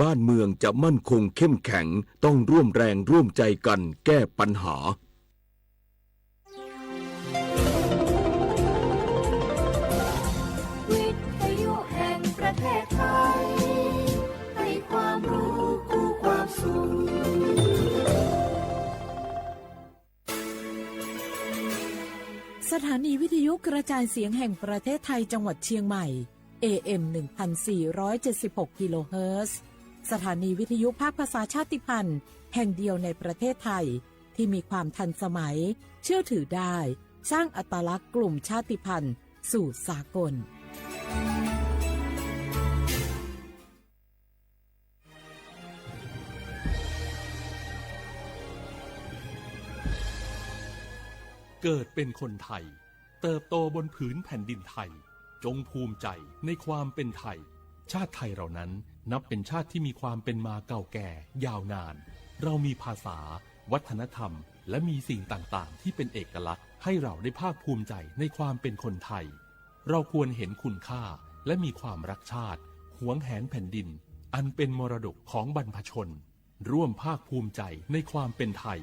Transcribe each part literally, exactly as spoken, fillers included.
บ้านเมืองจะมั่นคงเข้มแข็ง ต้องร่วมแรงร่วมใจกันแก้ปัญหา วิทยุแห่งประเทศไทย ให้ความรู้คู่ความสุข สถานีวิทยุกระจายเสียงแห่งประเทศไทยจังหวัดเชียงใหม่ เอเอ็ม หนึ่งพันสี่ร้อยเจ็ดสิบหก กิโลเฮิรตซ์ สถานีวิทยุภาคภาษาชาติพันธุ์แห่งเดียวในประเทศไทย ที่มีความทันสมัย เชื่อถือได้ สร้างอัตลักษณ์กลุ่มชาติพันธุ์สู่สากล เกิดเป็นคนไทย เติบโตบนผืนแผ่นดินไทย จงภูมิใจในความเป็นไทย ชาติไทยเรานั้นนับเป็นชาติที่มีความเป็นมาเก่าแก่ยาวนาน เรามีภาษา วัฒนธรรม และมีสิ่งต่างๆ ที่เป็นเอกลักษณ์ ให้เราได้ภาคภูมิใจในความเป็นคนไทย เราควรเห็นคุณค่า และมีความรักชาติ หวงแหนแผ่นดิน อันเป็นมรดกของบรรพชน ร่วมภาคภูมิใจในความเป็นไทย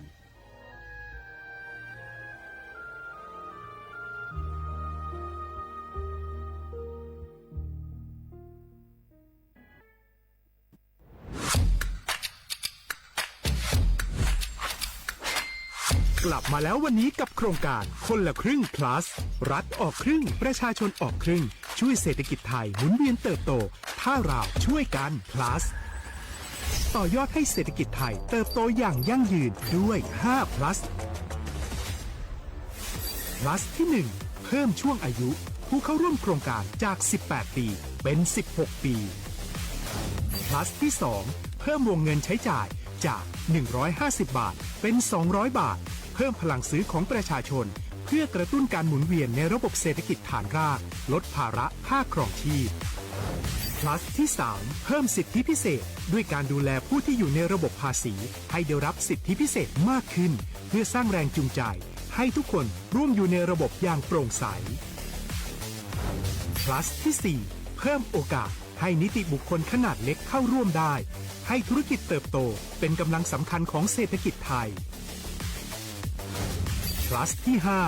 กลับมาแล้ววันนี้กับโครงการคนละครึ่ง plus รัฐออกครึ่ง ประชาชนออกครึ่ง ช่วยเศรษฐกิจไทยหมุนเวียนเติบโต ถ้าเราช่วยกัน plus ต่อยอดให้เศรษฐกิจไทยเติบโตอย่างยั่งยืนด้วย ห้า plus plus ที่หนึ่ง เพิ่มช่วงอายุผู้เข้าร่วมโครงการจาก สิบแปด ปี เป็น สิบหก ปี plus ที่สอง เพิ่มวงเงินใช้จ่ายจาก หนึ่งร้อยห้าสิบ บาท เป็น สองร้อย บาท เพิ่มพลังซื้อของประชาชน เพื่อกระตุ้นการหมุนเวียนในระบบเศรษฐกิจฐานราก ลดภาระค่าครองชีพ plus ที่สาม เพิ่มสิทธิพิเศษ ด้วยการดูแลผู้ที่อยู่ในระบบภาษี ให้ได้รับสิทธิพิเศษมากขึ้น เพื่อสร้างแรงจูงใจ ให้ทุกคนร่วมอยู่ในระบบอย่างโปร่งใส plus ที่สี่ เพิ่มโอกาสให้นิติบุคคลขนาดเล็กเข้าร่วมได้ ให้ธุรกิจเติบโตเป็นกำลังสำคัญของเศรษฐกิจไทย plus ที่ห้า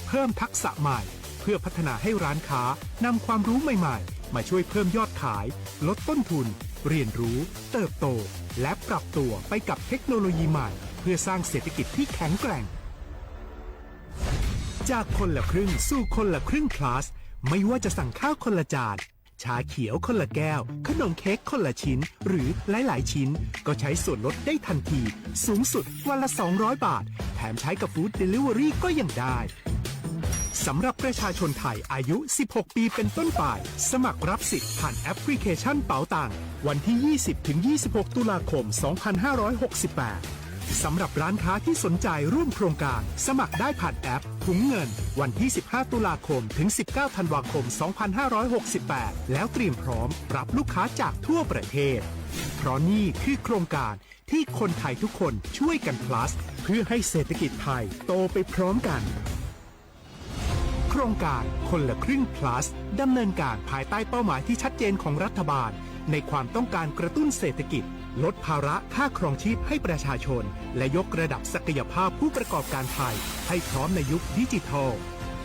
เพิ่มทักษะใหม่ เพื่อพัฒนาให้ร้านค้านำความรู้ใหม่ๆ มาช่วยเพิ่มยอดขาย ลดต้นทุน เรียนรู้ เติบโต และปรับตัวไปกับเทคโนโลยีใหม่ เพื่อสร้างเศรษฐกิจที่แข็งแกร่ง จากคนละครึ่งสู่คนละครึ่ง plus ไม่ว่าจะสั่งข้าวคนละจาน ชาเขียวคนละแก้ว ขนมเค้กคนละชิ้น หรือหลายๆ ชิ้น ก็ใช้ส่วนลดได้ทันที สูงสุดวันละ สองร้อย บาท แถมใช้กับ Food Delivery ก็ยังได้ สำหรับประชาชนไทยอายุ สิบหก ปีเป็นต้นไป สมัครรับสิทธิ์ผ่านแอปพลิเคชันเป๋าตัง วันที่ ยี่สิบ ถึง ยี่สิบหก ตุลาคม สองพันห้าร้อยหกสิบแปด สำหรับร้านค้าที่สนใจร่วมโครงการ สมัครได้ผ่านแอปถุงเงิน วันที่ สิบห้า ตุลาคม ถึง สิบเก้า ธันวาคม สองพันห้าร้อยหกสิบแปด แล้วเตรียมพร้อมรับลูกค้าจากทั่วประเทศ เพราะนี่คือโครงการที่คนไทยทุกคนช่วยกัน plus เพื่อให้เศรษฐกิจไทยโตไปพร้อมกัน โครงการคนละครึ่ง plus ดำเนินการภายใต้เป้าหมายที่ชัดเจนของรัฐบาล ในความต้องการกระตุ้นเศรษฐกิจ ลดภาระค่าครองชีพให้ประชาชน และยกระดับศักยภาพผู้ประกอบการไทย ให้พร้อมในยุคดิจิทัล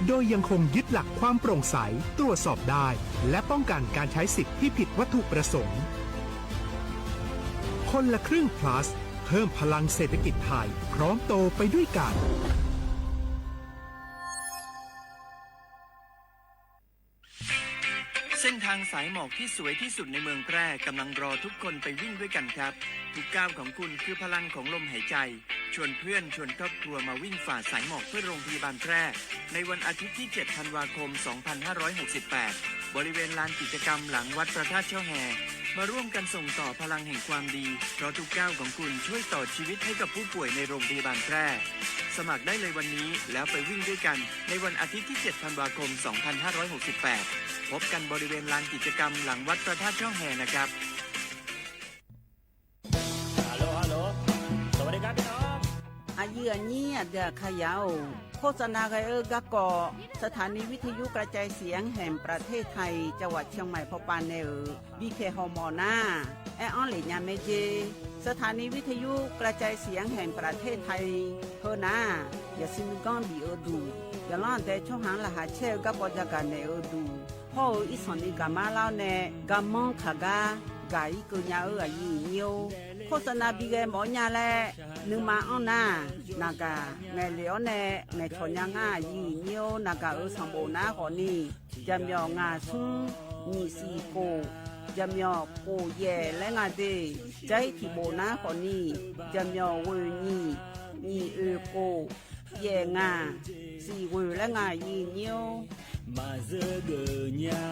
โดยยังคงยึดหลักความโปร่งใส ตรวจสอบได้ และป้องกันการใช้สิทธิ์ที่ผิดวัตถุประสงค์ คนละครึ่ง plus เพิ่มพลังเศรษฐกิจไทย พร้อมโตไปด้วยกัน เส้นทางสายหมอกที่สวยที่สุดในเมืองแพร่กำลังรอทุกคนไปวิ่งด้วยกันครับ ทุกก้าวของคุณคือพลังของลมหายใจ ชวนเพื่อนชวนครอบครัวมาวิ่งฝ่าสายหมอกเพื่อโรงพยาบาลแพร่ ในวันอาทิตย์ที่ เจ็ด ธันวาคม สองพันห้าร้อยหกสิบแปด บริเวณลานกิจกรรมหลังวัดพระธาตุช่อแฮ มาร่วมกันส่งต่อพลังแห่งความดี เพราะทุกก้าวของคุณช่วยต่อชีวิตให้กับผู้ป่วยในโรงพยาบาลแพร่ สมัครได้เลยวันนี้ แล้วไปวิ่งด้วยกันในวันอาทิตย์ที่ เจ็ด ธันวาคม สองพันห้าร้อยหกสิบแปด พบกันบริเวณลานกิจกรรมหลังวัดพระธาตุช่อแฮนะครับ ฮัลโหล ฮัลโหล สวัสดีครับพี่น้อง Aqyuif aqnyir aqdui aqkaqyaq-or, โฆษณา ghae-eu garkawv สถานีวิทยุกระจายเสียงแห่งประเทศไทย จังหวัดเชียงใหม่ pawpav nae-euq bipyaeq hawmawf nar, aer-anr lef nya mae jer. สถานีวิทยุกระจายเสียงแห่งประเทศไทย heu nar-aq, yaqsur nuiganr bif-eu duq, yaqlanr aqdae tsawrhaq-anr laqkhaq caer-eu garkawv jagaq naeq-eu duq, hawr-eu irsanq ni gaqmar lar-awr nae, garmanr kaq gar gaq-ir keuv nya-eu aqyuif aqnyir-or, โฆษณา bi ghae mawf-awr nya laer, nuima anr nar, naqgaq ngaeqlef-awr nae ngaeqcawq nya ngar aqyuif aqnyir-or, naqgaq-euq sanqbof nar khawfni, jaqmyawf ngaq smr nyiq siq khof, jaqmyawf khof yaef laer nga de. Jar-ir tiqbof nar khawfni, jaqmyawf ghoeq nyiq, nyiq oeq khof, yaef ngaq, siq ghoeq laer nga aqyuif aqnyir-or. Maqzeur geuf nya.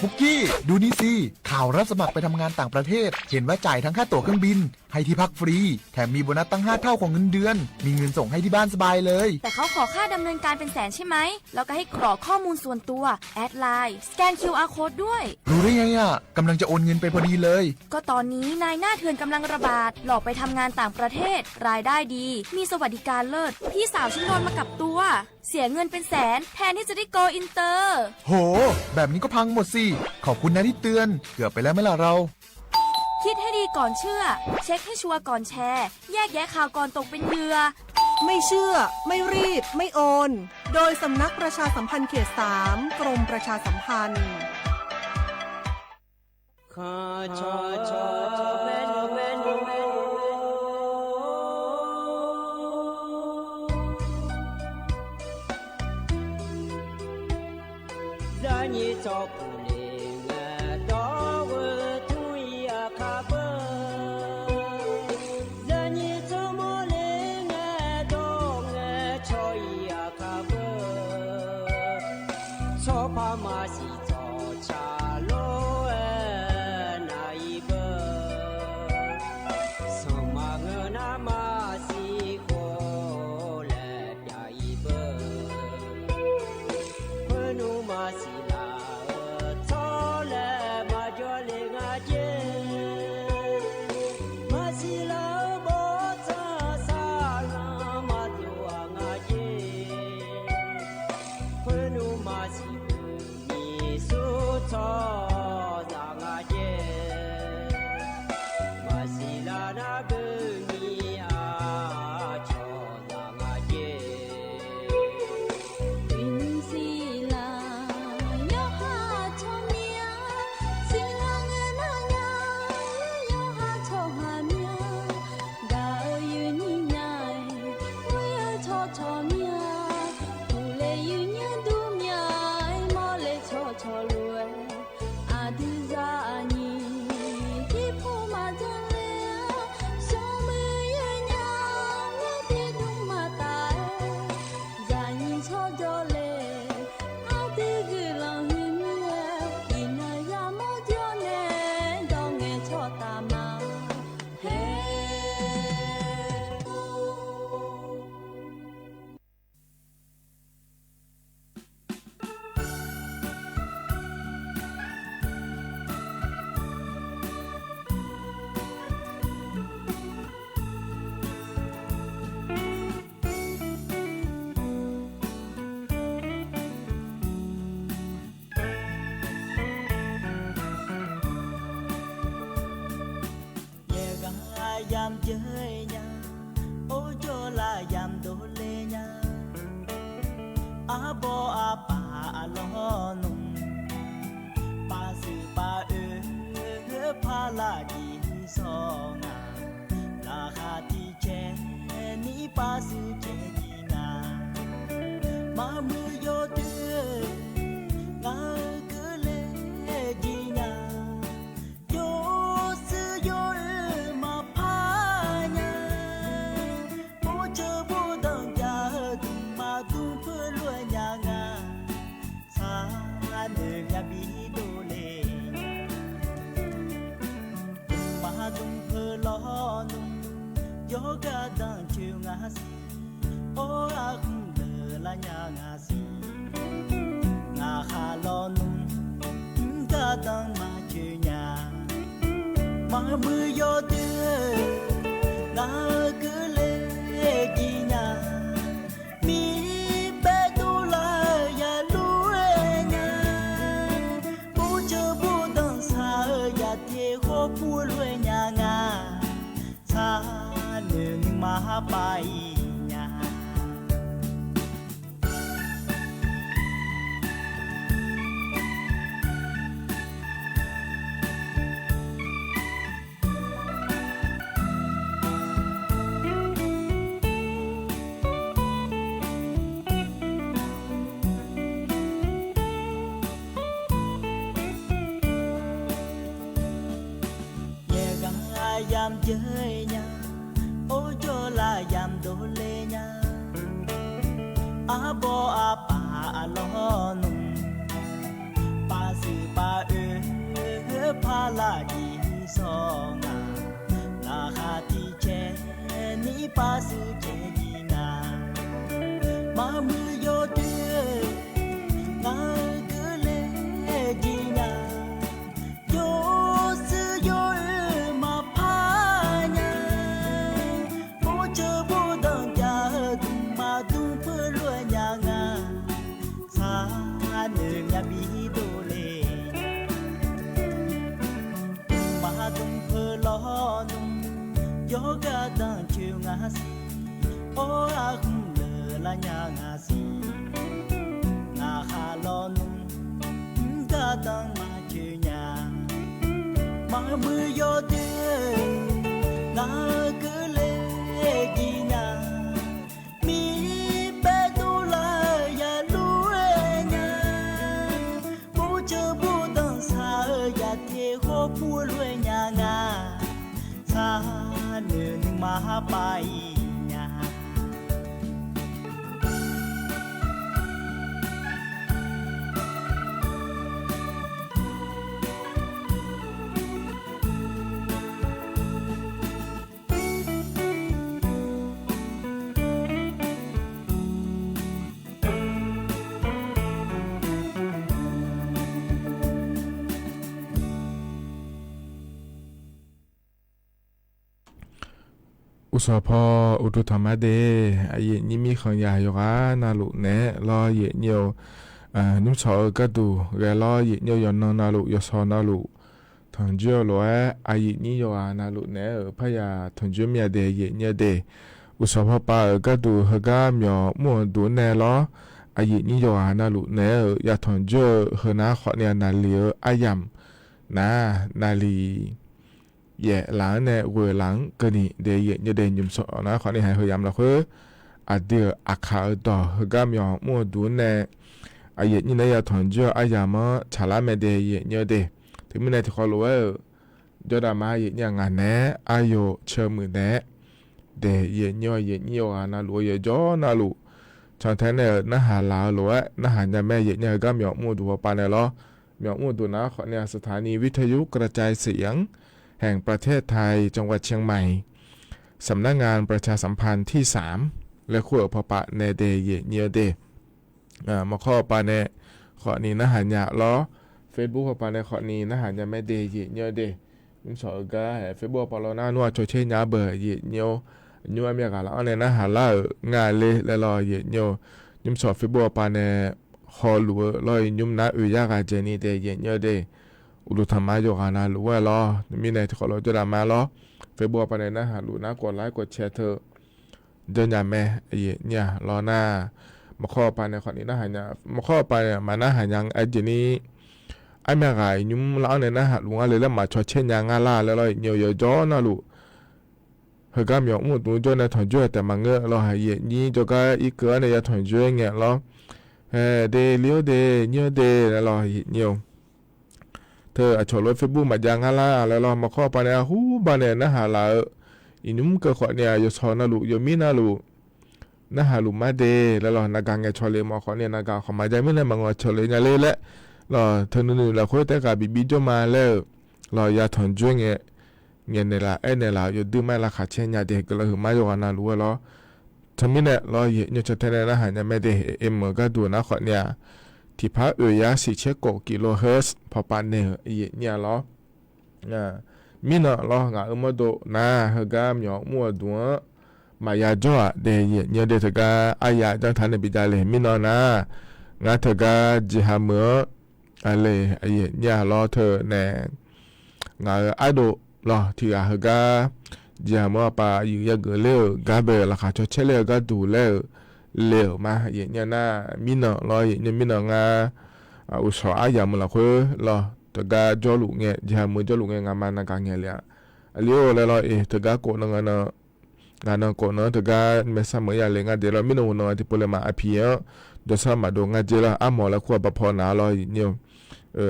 ปุกกี้ ดูนี่สิ ข่าวรับสมัครไปทำงานต่างประเทศ เห็นว่าจ่ายทั้งค่าตั๋วเครื่องบิน ให้ที่พักฟรี แถมมีโบนัสตั้งห้าเท่าของเงินเดือน มีเงินส่งให้ที่บ้านสบายเลย แต่เขาขอค่าดำเนินการเป็นแสนใช่ไหม แล้วก็ให้กรอกข้อมูลส่วนตัว แอดไลน์ สแกน คิวอาร์ โค้ด ด้วย รู้ได้ไงอะ กำลังจะโอนเงินไปพอดีเลย ก็ตอนนี้นายหน้าเถื่อนกำลังระบาด หลอกไปทำงานต่างประเทศ รายได้ดี มีสวัสดิการเลิศ พี่สาวฉันโดนมากับตัว เสียเงินเป็นแสน แทนที่จะได้โกลอินเตอร์ โห แบบนี้ก็พังหมดสิ ขอบคุณนะที่เตือน เกือบไปแล้วไหมล่ะเรา คิดให้ดีก่อนเชื่อ เช็คให้ชัวร์ก่อนแชร์ แยกแยะข่าวก่อนตกเป็นเหยื่อ ไม่เชื่อ ไม่รีบ ไม่โอน โดยสำนักประชาสัมพันธ์เขตสาม กรมประชาสัมพันธ์ Zaqnyiq tsawrkuf le ngae dawr-eu tmr-ir aqkar beu. Zaqnyiq tsawrmawr le ngae dawr ngae caw-ir aqkar beu. Tsawrpar maqsiq tsawrca lof-aer nav-ir beu. Sanqma ngeur nar maqsiq khof laer pyav-ir beu. Khoernmr maqsiq laf-eu tsawrlaeq maqjawr le nga jer. Maqsiq laf-eu bawrtsanq saqlanq maqdov-aq nga jer. Khoernmr maqsiq khoermiq sur tsawrhaqzaq nga jer. Maqsiq laf nar beumiq aqcawq zaq nga jer. Uiqnymr siqlaq yawqha tsawrmyanr, siqlaq ngae nar nya, yawqha tsawrhaq myanr, gaq-eu yuifnyir nya-aer, ghoer-eu tsawrcawq myanr, uqle yuifnyir dur myanr-aer, mawrle tsawrcawq lof-aer, aqdui zaqnyiq tiqpov maqjan le-a, sanqmuiq yoernya-awr tiqdmr maqtaf-aer, zaqnyiq tsawrjawr le, aqdui guiqlanq huiqmur-aer, iqnan yamawr jawr nae, dawr ngae tsawrtaf ma. Yaeq ghaq yamq jeuq nya, or jawr lar yamq dov le nya. Arbawr arpaq aqlawr nmr, paqshuif paq oe, parlar jiq sawr nga. Laqkhaq tiq cae, nir paqshuif cae jiq nga. Maqmuiq yawdoer, ngaq-euq keuvle jiq nya. Yawshuif yawoer maqpar nya. Bawrjeuq bawrdanq jaq-eu dmqma dmqpeu lof-aer nya nga. Sar noeq myav bi dovle nya. Dmqma dmqpeu lawr nmr, yawqgar danqcoer nga siq. Or arkhmq deuq lar nya nga siq. Ngaqkhaq lawr nmr, mr gar danqma coer nya. Maqmuiq yawdoer, ngaq-euq keuvle jiq nya. Mirbae dovlar-eu yalof-aer nya. Bawrjeuq pav-iq nya. Yaeqghaq yamq jeuq nya, or jawrlav yamq dovle nya. Arbawr arpaf aqlawr nmr, pafshuif paf-oe parlar jiq sawr nga. Laqkhaq tiq cae ni pafshuif cae jiq nga. Maqmuiq yawdoer-eu ngaq-euq keuvle jiq nya. Yawshuif yaw-oe maqpar nya. Bawrceuq bawrdanq jav-eu dmqma dmq peulof-aer nya nga. Sar noeq myavbi dovle. Dmqma dmq peulof nmr, yawr gardanq coeq nga siq. Awr arhmq leuq lar nya nga siq. Ngaq khaq lawr nmr, mr gardanq maqcoeq nya. Maqmuiq yawdoer-eu ngaq-euq keuvle jiq nya. Mirbae dovlar-eu yaluf-aer nya. Bawrceuq bawrdanq shaq-eu yaqteq hawr purlof-aer nya nga. Sar noeq nuima pav-iq nya. Uqsawq paw uqduq tanqma de, aqyuif nyir mirkhanq yaq yawqghaq navluf naeq-aer lawr, aqyuif nyir-eu nymrsawq-eu gharduq ghae lawr, aqyuif nyir-eu yawqnan navluf yawshawq navluf tanqjoer-eu lof-aer, aqyuif nyir yawqghaq navluf naeq-aer-euq parya tanqjoer mir-a de, aqyuif nyir-eu de. Uqsawq paw pav-euq gharduq heugar myawq mr-eu duq-anr nae lawr, aqyuif nyir yawqghaq navluf naeq-aer-euq yatanq joer-eu heunar khawfni-a naqli-eu aryamq nar, naqli yaef laf-anr nae ghoeq laf-anr keuvni de, aqyuif nyir-eu de. Nymrsawq nar khawfni haiq heu yamq lafkhoer, aqdui-euq aqkaq-eu dawq heugar myawq mr-eu duq-anr nae, aqyuif nyir naeq-aer yatanq joer-eu aryamq-anr tsaqlar mae de, aqyuif nyir-eu de. Teumirnae tiqkawv lof-aer-euq jawrdaq ma, aqyuif nyir-aq ngaq naeq-aer aryo ceuq muiq naeq-aer de, aqyuif nyir-eu, aqyuif nyir yawqghaq navluf-eu yawqjawr navluf cantae nae-euq narhaq laf-eu lof-aer narhaq nya mae, aqyuif nyir-aq heugar myawq mr-eu duq paw pav nae lawr. Myawq mr-eu duq nar khawfni-a สถานีวิทยุกระจายเสียง แห่งประเทศไทย จังหวัดเชียงใหม่ สำนักงานประชาสัมพันธ์ที่สาม laer kur-euq paw pav nae de, aqyuif nyir-eu de. Maqkawr paw pav nae khawfni narhaq nya lawr. Facebook paw pav nae khawfni narhaq nya mae de, aqyuif nyir-eu de. Nymrsawq-eu gar-aer Facebook paw pav lawr nar nmr-aq cawcaer nya beuq, aqyuif nyir-eu. Nymr armyav ghaq laf-anr nae narhaq lar-euq nga le laer lawr, aqyuif nyir-eu. Nymrsawq Facebook paw pav nae hawluf-eu lawr-iq nymr nar oeq yar ghaq dzaeqni de, aqyuif nyir-eu de. Uqduq tanqma yawqghaq navluf-aer lawr, teumirnae tiqkawv lof-aer jawrdaq ma lawr. Facebook paw pav nae narhaq luf nar กดไลค์ กดแชร์ teu janrnya mae, aqyuif nyir-aq lawr nar. Maqkawr paw pav nae khawfni narhaq nya, maqkawr paw pav nae maq narhaq nya-aer jeq ni, armyav ghaq-iq nymr lar-anr nae narhaq luf nga le laer maq cawcaer nya nga lar laer lawr, aqyuif nyir-eu yawqjawr navluf heugar myawq mr-eu duq jawr nae tanqjoer-eu taef maqngeur lawr, aqyuif nyir jawrgar irkeuv-anr nae yatanq joer ngae lawr. Hae de, li-awr de, nyir-awr de laer lawr, aqyuif nyir-eu. Teu aqcawq lof-aer Facebook maqjav nga lar laer lawr, maqkawr paw pav nae arhu paw nae narhaq laf-eu iqnymr keuv khawfni-aq yawshawq navluf yawmir navluf narhaq luf mar de laer lawr, naqgaq ngaeqcawq le mawf khawfni naqgaq khawf maqjav mirnae maqngaeqcawq le nya le laer lawr, teunuiv nuiv lafkhoer taef-aer ghaq bif bir jawr ma laer-euq lawr, yatanq joer ngae, ngaeqnaeq laf aernaeq laf-euq yawduir mar-aer lavkhaq caer nya de, guiqlanq huiqma yawqghaq navluf-aer lawr. Teumirnae lawr, aqyuif nyir-eu cantae nae narhaq nya mae de, aqyuif nyir-eu gharduq nar khawfni-aq tiqpar oeq yar siqcaer khof kiqlof heu paw pav nae-euq aqyuif nyir-aq lawr. Mirnan lawr, ngaq-euq mawrdo nar heugar myawq mr-eu duq-anr maqya jawr-aq de, aqyuif nyir-eu de. Teugar arya janr taq nae bijav le. Mirnan nar ngar teugar jeqha meuq-anr aqle, aqyuif nyir-aq lawr, teu nae ngaq-euq ardov lawr tiq ghaq heugar jeqhaq meuq-anr paf yuif yageuf ler-euq gar bae-euq laqkhaq caw caer ler-eu gharduq laer-euq le-euq ma. Yaeqnyir nar mirnan lawr, yaeqnyir mirnan ngar uqshawq aryamq-eu lafkhoer lawr teugar jawrluf ngae, jeqhaq meuq jawrluf ngae ngaqma naqgaq ngaeq le-a. Aqli-or laer lawr-iq teugar khof nan ngaq nan khof nan-anr teugar maersar meuq-ir ya le ngar de lawr, mirnan uqnan tiqpov le ma aqpiq-anr jawrsar maqdov ngar jer lar, armawq laer kur-a bapaw naq-a lawr yaeqnyir-eu.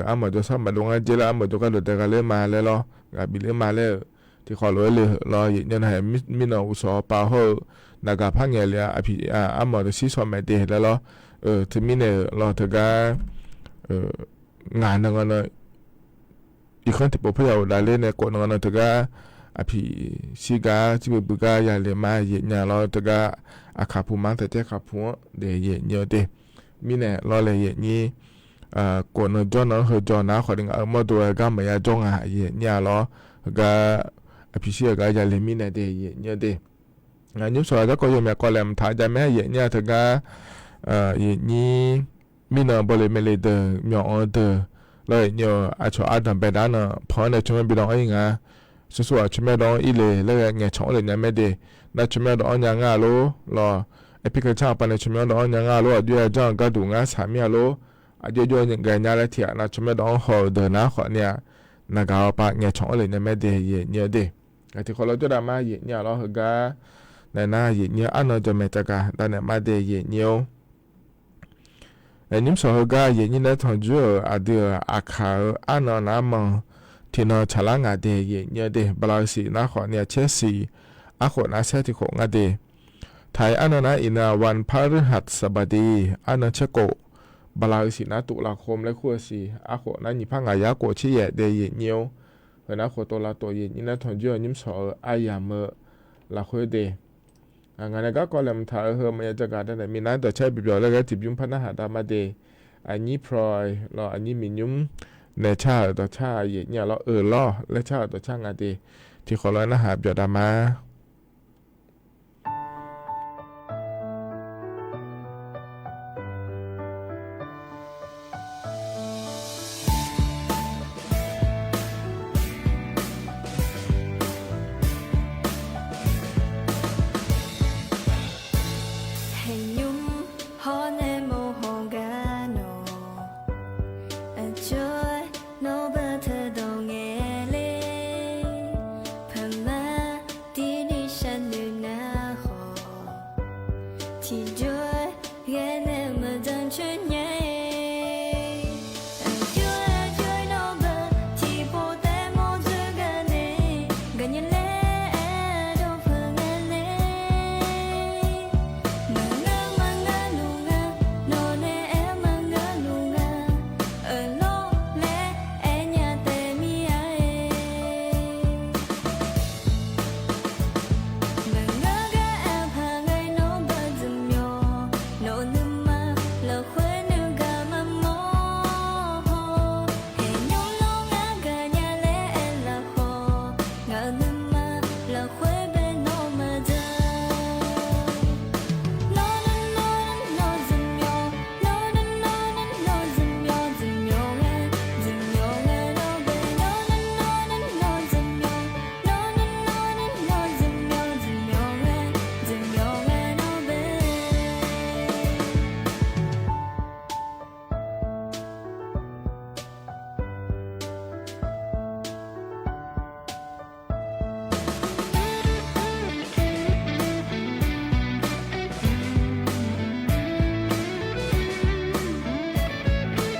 Armawq jawrsar maqdov ngar jer lar, armawq jawrgar lof dae gha ler ma laer lawr, ghaq bif ler ma laer-euq tiqkhawf lof-aer le-eu lawr yaeqnyir nar-aq mirnan uqshawq pav hawr-eu naqgaq par ngaeq le-a, aqpiq armawq dawqshir shaw maeq de laer lawr. Teumirnae-euq lawr teugar ngaq nan ngaq nan irkanr tiqpov par ya-euq davler nae khof nan ngaq nan teugar aqpiq shir gar tsuir bui bui gar ya le ma yaeqnyir lawr teugar aqkaq pu ma-anr taeq taeq kaq pu-anr daef yaeqnyir-eu de. Mirnae lawr laer yaeqnyir khof nan jawr nan-anr heu jawr nar khawf ni ngaq-euq mawrdo-aer gar maqya jawr nga yaeqnyir-a lawr. Heugar aqpiq shir-eu gar ya le mirnae de yaeqnyir-eu de. Nymr sawq-eu garkawv yawmyaq kawv laeqhmq taq-eu jamaer yaeqnyir-a teugar yaeqnyir mirnan bawle maeqle deuq myawq-anr deuq lawr yaeqnyir-eu aqcawq ardanq bae dav nan pan-anr nae tsawrmyanr bi dawv-anr ir nga. Smrsuq-aq tsawrmyanr dawv-anr ir le laer ghae ngaeqcawq-anr le nya mae de. Nar tsawrmyanr dawv-anr nya nga lor lawr. Aer pirkeuv car aqpav nae tsawrmyanr dawv-anr nya nga lor, aqjox-aer janr-eu gharduq ngar shaq mir-a lor. Aqjox jov-aer ghaenya laer tiq ghaq nar tsawrmyanr dawv-anr haw-euq deuq nar khawf ni-aq naqgaq-awr pav ngaeqcawq-anr le nya mae de yaeqnyir-eu de. Tiqkhawf lof jawr dav ma yaeqnyir-a lawr heugar naeq nar yaeqnyir arnan jawqmaeq taqgaq dav naeq ma de yaeqnyir-or. Nymr sawq heugar yaeqnyir nae tanqjoer-euq aqdui-euq aqkaq-euq arnan nar manq tiqnan tsaqlar ngaq de yaeqnyir-eu de. Bala-eu siq nar khawf ni-aq caer siq arkhof nar saer tiqkhof ngar de. Taq-iq arnan nar iqnan-aq วันพฤหัสบดี arnan caer khof, bala-eu siq nar ตุลาคม laer kur-eu siq arkhof nar nyiq par ngaq yar khof tser yaef de yaeqnyir-or. Heu nar khof tov lavtov yaeqnyir nae tanqjoer-eu nymr sawq-eu aryamq-eu lafkhoer de. Ngaq nae garkawv laeqhmq taq-eu heu maqya jagaq dav naeq minav dawqcar bi byawq laer ghae tiqbymr par narhaq dav ma de. Aqnyir พลอย lawr aqnyir miqnymr nae car-euq dawqcar yaeqnyir-a lawr, euq lawr laer car-euq dawqcar nga de. Tiqkhawf lof-aer narhaq byawq dav ma. Haeqnymr hawr nae mawrhaw gar nawq, aqjox-aer nawr beu teudawq ngae le, peuqma tirni sharnoeq nar khawf, tiqjawr-aer ghae nae meuq dzan coer nya-e. Aqjox-aer jawr-aer nawr beu tiqpov taef mawr dzeur gar nae, gaqnya laer aer dawqpeuq ngae le. Maqngeur maqngeur luf nga, nawq nae aer maqngeur luf nga, euq lawr laer aer nya taef mir-a-e. Maqngeur gar aer paq ngae nawr beu dzuqmyawq, nawq-euq nuima lafkhoer nuigaq maqmawr haw. Haeqnymr nawr ngar gaqnya laer aer lafkhawf, ngaq-euq nuima lafkhoer bae nawr maqdzaq. Nawr nawr nawr nawr dzuqmyawq, nawr nawr nawr nawr dzuqmyawq, dzuqmyawq ghae, dzuqmyawq ghae nawr bae, nawr nawr nawr nawr dzuqmyawq, nawr nawr nawr nawr dzuqmyawq, dzuqmyawq ghae, dzuqmyawq ghae nawr bae.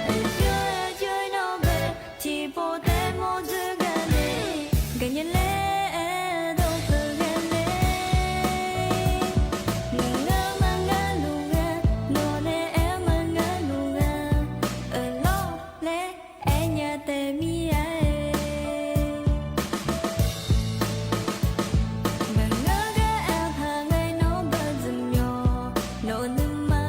Aqjox-aer jawr-aer nawr beu tiqpov taef mawr dzeur gar nae, gaqnya laer aer dawqpeuq ngae le. Maqngeur maqngeur luf nga, nawq nae aer maqngeur luf nga, euq lawr laer aer nya taef mir-a-e. Maqngeur gar aer paq ngae nawr beu dzuqmyawq, nawq-euq nuima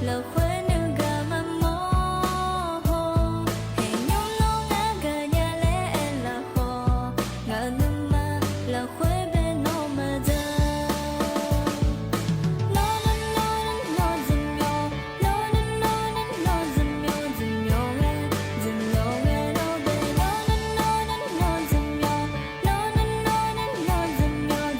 lafkhoer nuigaq maqmawr haw. Haeqnymr nawr ngar gaqnya laer aer lafkhawf, ngaq-euq nuima lafkhoer bae nawr maqdzaq. Nawr nawr nawr nawr dzuqmyawq, nawr nawr nawr nawr dzuqmyawq, dzuqmyawq ghae, dzuqmyawq ghae nawr bae, nawr nawr nawr nawr dzuqmyawq, nawr nawr nawr nawr dzuqmyawq,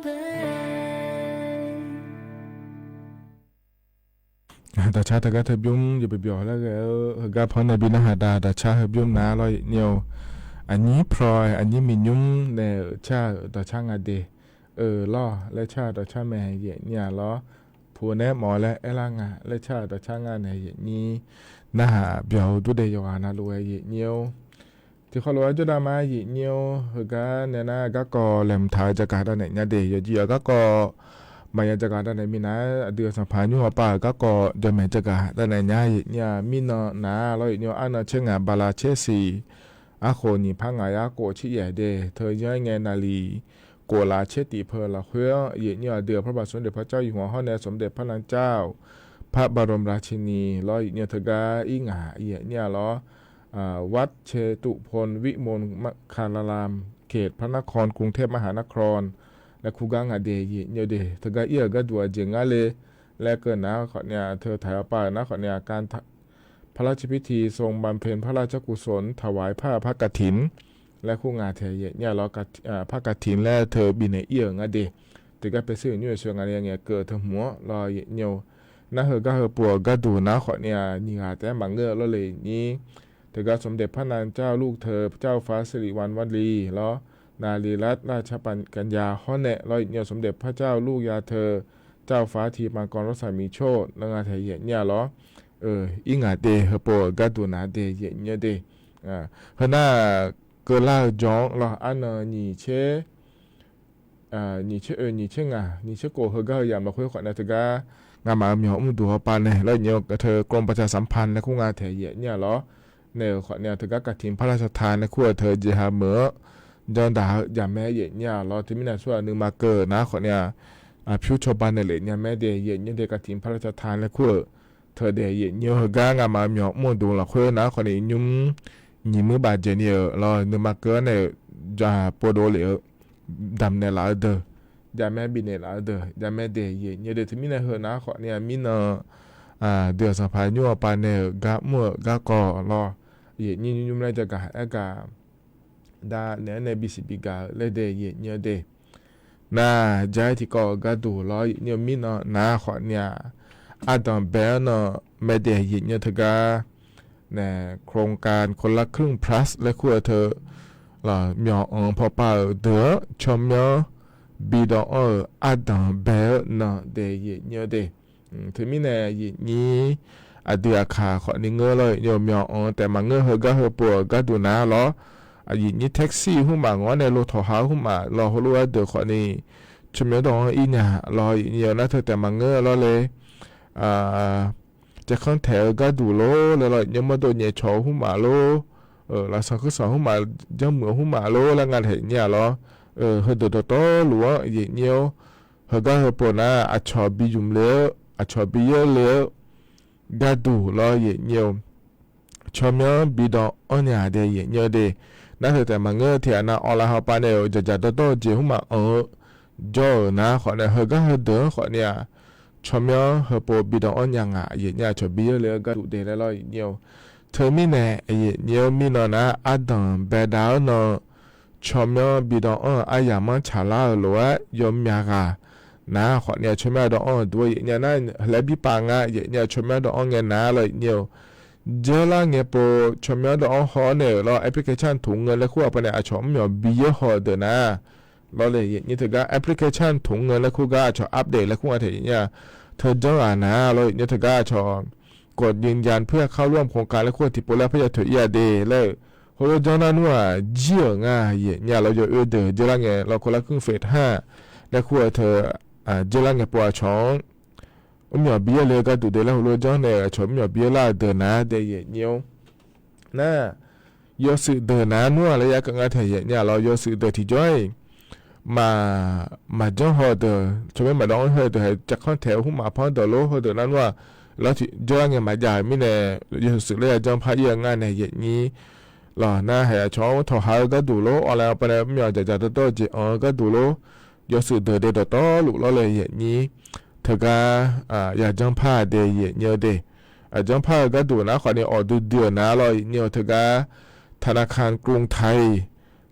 Dawqcar teugar teubymr yawbyawq laer ghae-eu heugar panr nae bi narhaq da. Dawqcar heubymr nar lawr yaeqnyir-eu, aqnyir proy aqnyir miqnymr nae-euq car-euq dawqcar nga de. Euq lawr laer car-euq dawqcar mae yaeqnyir-a lawr. Puq nae mawf-eu laer aerlar nga laer car-euq dawqcar nga nae yaeqnyir narhaq byawq-eu durdae yawqghaq navluf-aer yaeqnyir-or. Tiqkhawv lof-aer jawrdav ma yaeqnyir-or. Heugar nae nar garkawv laeqhmq taq-eu jagaq dav naeq nya de. Yawqjeq yawq garkawv maqya jagaq dav naeq minav-aer aqdui-euq sanqpaq nymr hawpav-euq garkawv jawqmaeq jagaq dav naeq nya yaeqnyir-a. Mirnan nar lawr yaeqnyir-or, arnan caer ngaq bala caer siq arkhof nyiq par ngaq yar khof tser yaef de. Teu yanr-aer ngae naqliq khof laf caer tiq peu lafkhoer-anr yaeqnyir-eu aqdui-euq พระบาทสมเด็จพระเจ้าอยู่หัว hawr nae สมเด็จพระนางเจ้า พระบรมราชินี lawr yaeqnyir-eu teugar ir ngaq yaeqnyir-a lawr, วัดเชตุพนวิมลมังคลาราม เขตพระนครกรุงเทพมหานคร laer kur gar nga de yaeqnyir-eu de. Teugar ir-euq gharduq aqjeq ngar le laer keuv nar khawfnya teu taq-awr pav-euq nar khawfnya พระราชพิธีทรงบำเพ็ญพระราชกุศลถวายผ้าพักกฐิน laer kur nga taeq yaeqnyir-a lawr, ผ้ากฐิน laer teu bifnaeq ir-euq nga de. Tiqgar paeser-euq nymr-eu sheuq ngaq nae ngaeq keuv-eu teu hmq-anr lawr yaeqnyir-or. Nar heugar heupov-euq gharduq nar khawfnya nyiq ghaq taef-aer maqngeur-eu lawr le yaeqnyir. Teugar สมเด็จพระนางเจ้าลูกเธอ เจ้าฟ้าสิริวัณวรี lawr, นางลีรัตนราชกัญญา hawr nae lawr yaeqnyir-eu สมเด็จพระเจ้าลูกยาเธอ เจ้าฟ้าธีปกรณ์รัศมีโชติ laer nga taeq yaeqnyir-a lawr. Ir ngaq de heupov-euq gharduq nar de yaeqnyir-eu de. Heu nar keuvlar-eu jawr-anr lawr arnan nyiq tser nyiq tser oe nyiq tser ngaq nyiq tser khof heugar heu yamq lafkhoer khawfnya teugar ngamaf-euq myawq mrduq hawpav nae lawr yaeqnyir-eu teu กรมประชาสัมพันธ์ laer kur nga taeq yaeqnyir-a lawr. Naeq-euq khawfnya teugar กฐินพระราชทาน laer kur-eu teu jeqha meuq-anr janrdaq-eu jaqmaer yaeqnyir-a lawr. Teumirnae tsawrhaq nuima keuv nar khawfnya pyur cawba naeq lef nya maer de yaeqnyir de. กฐินพระราชทาน laer kur-euq teu daeq yaeqnyir-eu heugar ngamaf-euq myawq mrduq lafkhoer nar khawfni nymr nyiq muir baf dzaeq ni-euq lawr nuima keuv-anr nae-euq jaq povdov lef-eu damq naeqlaf-eu deuq, jaqmaer bifnaeq laf-eu deuq jaqmaer de yaeqnyir de. Teumirnae heu nar khawfnya mirnan dui-aq sanqpaq nymr hawpav nae-euq gar mr-euq garkawv lawr yaeqnyir nymr nymr laer jagaq aergaq dav naeq-aer nae bisiq bigaq-eu laer de yaeqnyir-eu de. Nar jaq-aer tiqkawv-euq gharduq lawr yaeqnyir-eu mirnan nar khawfnya ardanq bae-anr nan maer daeq yaeqnyir-eu teugar nae โครงการคนละครึ่ง plus laer kur-eu teu myawq anq-eu pawpav-euq deuq-anr tsawrmyanr bidawv anr-euq ardanq bae-anr nan daeq yaeqnyir-eu de. Teumirnae yaeqnyir aqdui aqkaq khawfni ngeur lawr yaeqnyir-eu myawq anq taef maqngeur heugar heupov-euq gharduq nar lawr yaeqnyir taxi khoermaf ngawr nae lo tawqha-eu khoermaf lawr heulof-aer deuq khawfni tsawrmyanr dawv-anr ir nya lawr yaeqnyir-eu nar teu taef maqngeur lawr le. Jav kanr taeq-eu gharduq lor laer lawr yaeqnyir mawrdov nyaef cawq-eu khoermaf lor, lafsanq khuirsaq khoermaf janrmuiq-eu khoermaf lor laer nga taeq yaeqnyir-a lawr. Heudeuq dawqtawvluf-anr yaeqnyir-or, heugar heupov nar aqcawq bi ymq le-eu aqcawq bi yeur le-eu gharduq lawr yaeqnyir-eu tsawrmyanr bidawv anr nya daeq yaeqnyir-eu de. Nar teu taef maqngeur tiqghaq nav awqlaf hawpav nae-euq dzaqdzaq dawrdawr-eu jeq khoermaf anq-eu jawr-euq nar khawfnae heugar heudeuq-anr khawfni-aq tsawrmyanr heupov bidawv anr nya ngaq yaeqnyir aqcawq bi yeur le-eu gharduq de laer lawr yaeqnyir-eu. Teumirnae yaeqnyir-eu mirnan nar ardanq baedav-anr nan tsawrmyanr bidawv anr-eu aryamq-anr tsaqlar-euq lof-aer yawmya ghaq nar khawfni-aq tsawrmyanr dawv anr-eu duq-eu yaeqnyir nar laer bi pav nga yaeqnyir tsawrmyanr dawv anr ngae nar lawr yaeqnyir-eu. Dzeurlar ngae pov tsawrmyanr dawv anr haw-awr nae-euq lawr application toq ngae laer kur-aq pawnae aqcawq mr myawq bi yeur haw-eu deuq nar lawr le yaeqnyir teugar application toq ngae laer kur gar aqcawq update laer kur nga taeq yaeqnyir-a. Teujanr ghaq nar lawr yaeqnyir teugar aqcawq กดยืนยันเพื่อเข้าร่วมโครงการ laer kur-eu tiqpov laer parya toeq ir-a de laer-euq heulof janr nar nmr-aq jir-euq nga yaeqnyir-a lawr yawoer deuq dzeurlar ngae lawr คนละครึ่ง phase ห้า laer kur-eu teu dzeurlar ngae pov aqcawq-anr mr myawq bi yeur le-eu gharduq de laer heulof janr nae-euq aqcawq mr myawq bi yeur lar-eu deuq nar daeq yaeqnyir-or. Nar yawshuif deuq nar nmr-aq laer ya keuv nga taeq yaeqnyir-a lawr yawshuif deuq tiqjawr-iq maq maqjanr haw-eu deuq tsawrmyanr maqdawv anr haw-eu deuq haiq jav kanr taeq-eu khoermaf panr deuq lor heudeuq nar nmr-aq lar tiqjawr-aer ngae maqjav-euq mirnae yawshuif laer ya janr par ir-eu nga nae yaeqnyir lawr nar haiq aqcawq-anr tawqha-eu gharduq lor awqlae pawnae mr myawq dzaqdzaq dawrdawr-eu jeq anq-eu gharduq lor yawshuif deuq de dawqtawvluf lawr le yaeqnyir teugar ya janr par-a de yaeqnyir-eu de. Aqjanr par-eu gharduq nar khawfni awqdui dui-euq nar lawr yaeqnyir-eu teugar ธนาคารกรุงไทย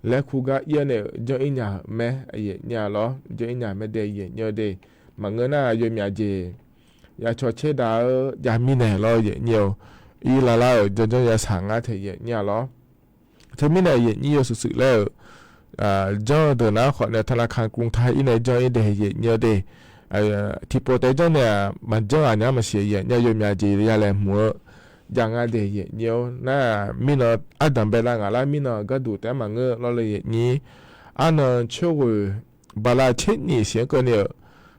laer kur gar ir-awr nae-euq janr ir nya-euq mae, aqyuif aqnyir-a lawr, janr ir nya mae de, aqyuif aqnyir-eu de. Maqngeur nar yawmyaf jeq yacawq caerdaq-eu jav mirnae lawr, aqyuif aqnyir-eu, ir lavlar-euq janrjanr yasaq ngar taef, aqyuif aqnyir-a lawr. Teumirnae aqyuif aqnyir yawshuif shuif laer-euq janr-eu deuq nar khawf nae ธนาคารกรุงไทย ir nae janr ir de, aqyuif aqnyir-eu de. Tiqpov taef janr nae-aq maqjanr ghaq nya maqsiq, aqyuif aqnyir yawmyaf jeq ya laeqhmq-eu jav nga de, aqyuif aqnyir-awr nar, mirnan ardanq baedav ngaq lar mirnan gharduq taef-aer maqngeur lawr le, aqyuif aqnyir. Arnan coerghoeq bala tser nyif siq-anr keuvni-euq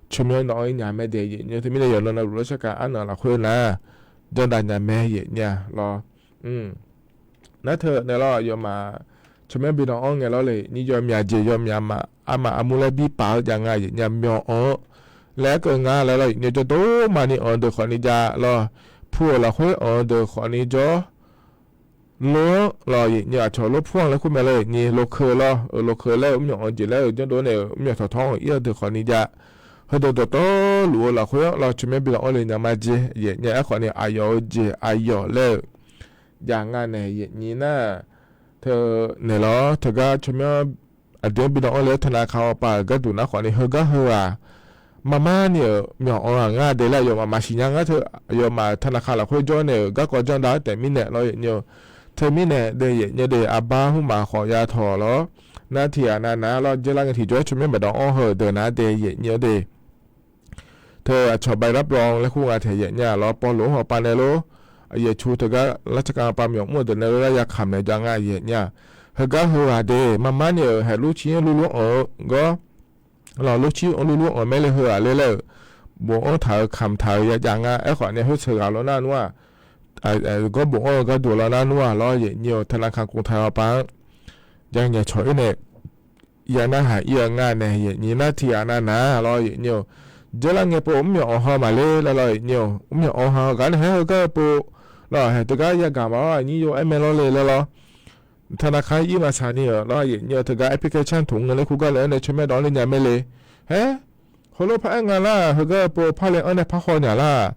tsawrmyanr dawv-anr ir nya mae de, aqyuif aqnyir. Teumirnae yawqnan navluf lawr sarkaq arnan lafkhoer nar janr dav nya mae, aqyuif aqnyir-a lawr. Nar teu naeq lawr, aqyawfmaf tsawrmyanr bi dawv-anr ngae lawr le, aqnyir yawmyaf jeq yawmyaf maf armaf armur laer birpaf-eu jav nga, aqyuif aqnyir-a. Myawq-anr laer aerkeuv nga laer lawr, aqyuif aqnyir, jawrdawr maqni anq-eu deuq khawfni jav lawr. Pu-euq lafkhoer anq-eu deuq khawfni jawr. Lo-anr lawr, aqyuif aqnyir, aqcawq lor pu-anr laer kur mae lawr, aqyuif aqnyir, lokeu lawr, euq lokeu laer-euq mrmyawq anq jeq laer-euq janrdov nae-euq mrmyawq tawqtawq-anr ir-eu deuq khawfni jav. Heudeuq dawqtawvluf-eu lafkhoer-anr lawr tsawrmyanr bi dawv-anr le nya ma jeq, aqyuif aqnyir, aerkhawfni aqyawf-euq jeq aqyawf laer-euq jav nga nae, aqyuif aqnyir nar, teu naeq lawr teugar tsawrmyanr aqdui-anr bi dawv-anr le-awr ธนาคาร awqpav-euq gharduq nar khawfni heugar heughaq marmar ni-euq myawq anq-aq ngar de laer aqyawfmaf maqsiq nya ngar teu, aqyawfmaf ธนาคาร lafkhoer jawr nae-euq garkawv janr dav-aer taef mirnae lawr, aqyuif aqnyir-eu. Teumirnae de, aqyuif aqnyir de, arbar hmqmaq khawf ya tawq lawr. Nar tiqghaq nav nav lawr, dzeurlar ngae tiqjawr tsawrmyanr maeqdawv-anr heu-euq deuq nar de, aqyuif aqnyir-eu de. Teu aqcawq ใบรับรอง laer kur nga taef, aqyuif aqnyir-a lawr, ป.หลวง hawqpav nae lor, aqyuif aqcu teugar lar tsarkhav pav myawq mr-eu deuq nae lor, lar ya kamq naeq jav nga, aqyuif aqnyir-a. Heugar heughaq de marmar ni-euq haeq lurcir-anr lurlur anq-eu gawr lawr, lurcir-anr lurlur anq-eu mae le heughaq le laer-euq bof-anr taq-euq kamq taq-euq ya jav nga. Aerkhawf nae khoer sheuq ghaq lawr nar nmr-aq, gawr bof-anr-eu gharduq lawr nar nmr-aq lawr, aqyuif aqnyir-eu, ธนาคารกรุงไทย awqpav-anr ja ngaeqcawq-ir nae ya narhaq ir-eu nga nae, aqyuif aqnyir, nar tiqghaq nav nav lawr, aqyuif aqnyir-eu. Dzeurlar ngae pov mrmyawq anq haw maqler laer lawr, aqyuif aqnyir-eu, mrmyawq anq haw ghaq nae haer heugar-eu pov lawr, haeq teugar yagaq maqlawr, aqnyir yo aer mae lawr le laer lawr. ธนาคาร ir maqsaq ni-euq lawr, aqyuif aqnyir-eu, teugar application ถุงเงิน laer kur gar le-anr nae tsawrmyanr dawv-anr le nya mae le. Haer, heulof par aer nga lar, heugar-eu pov par le-anr nae par haw nya lar.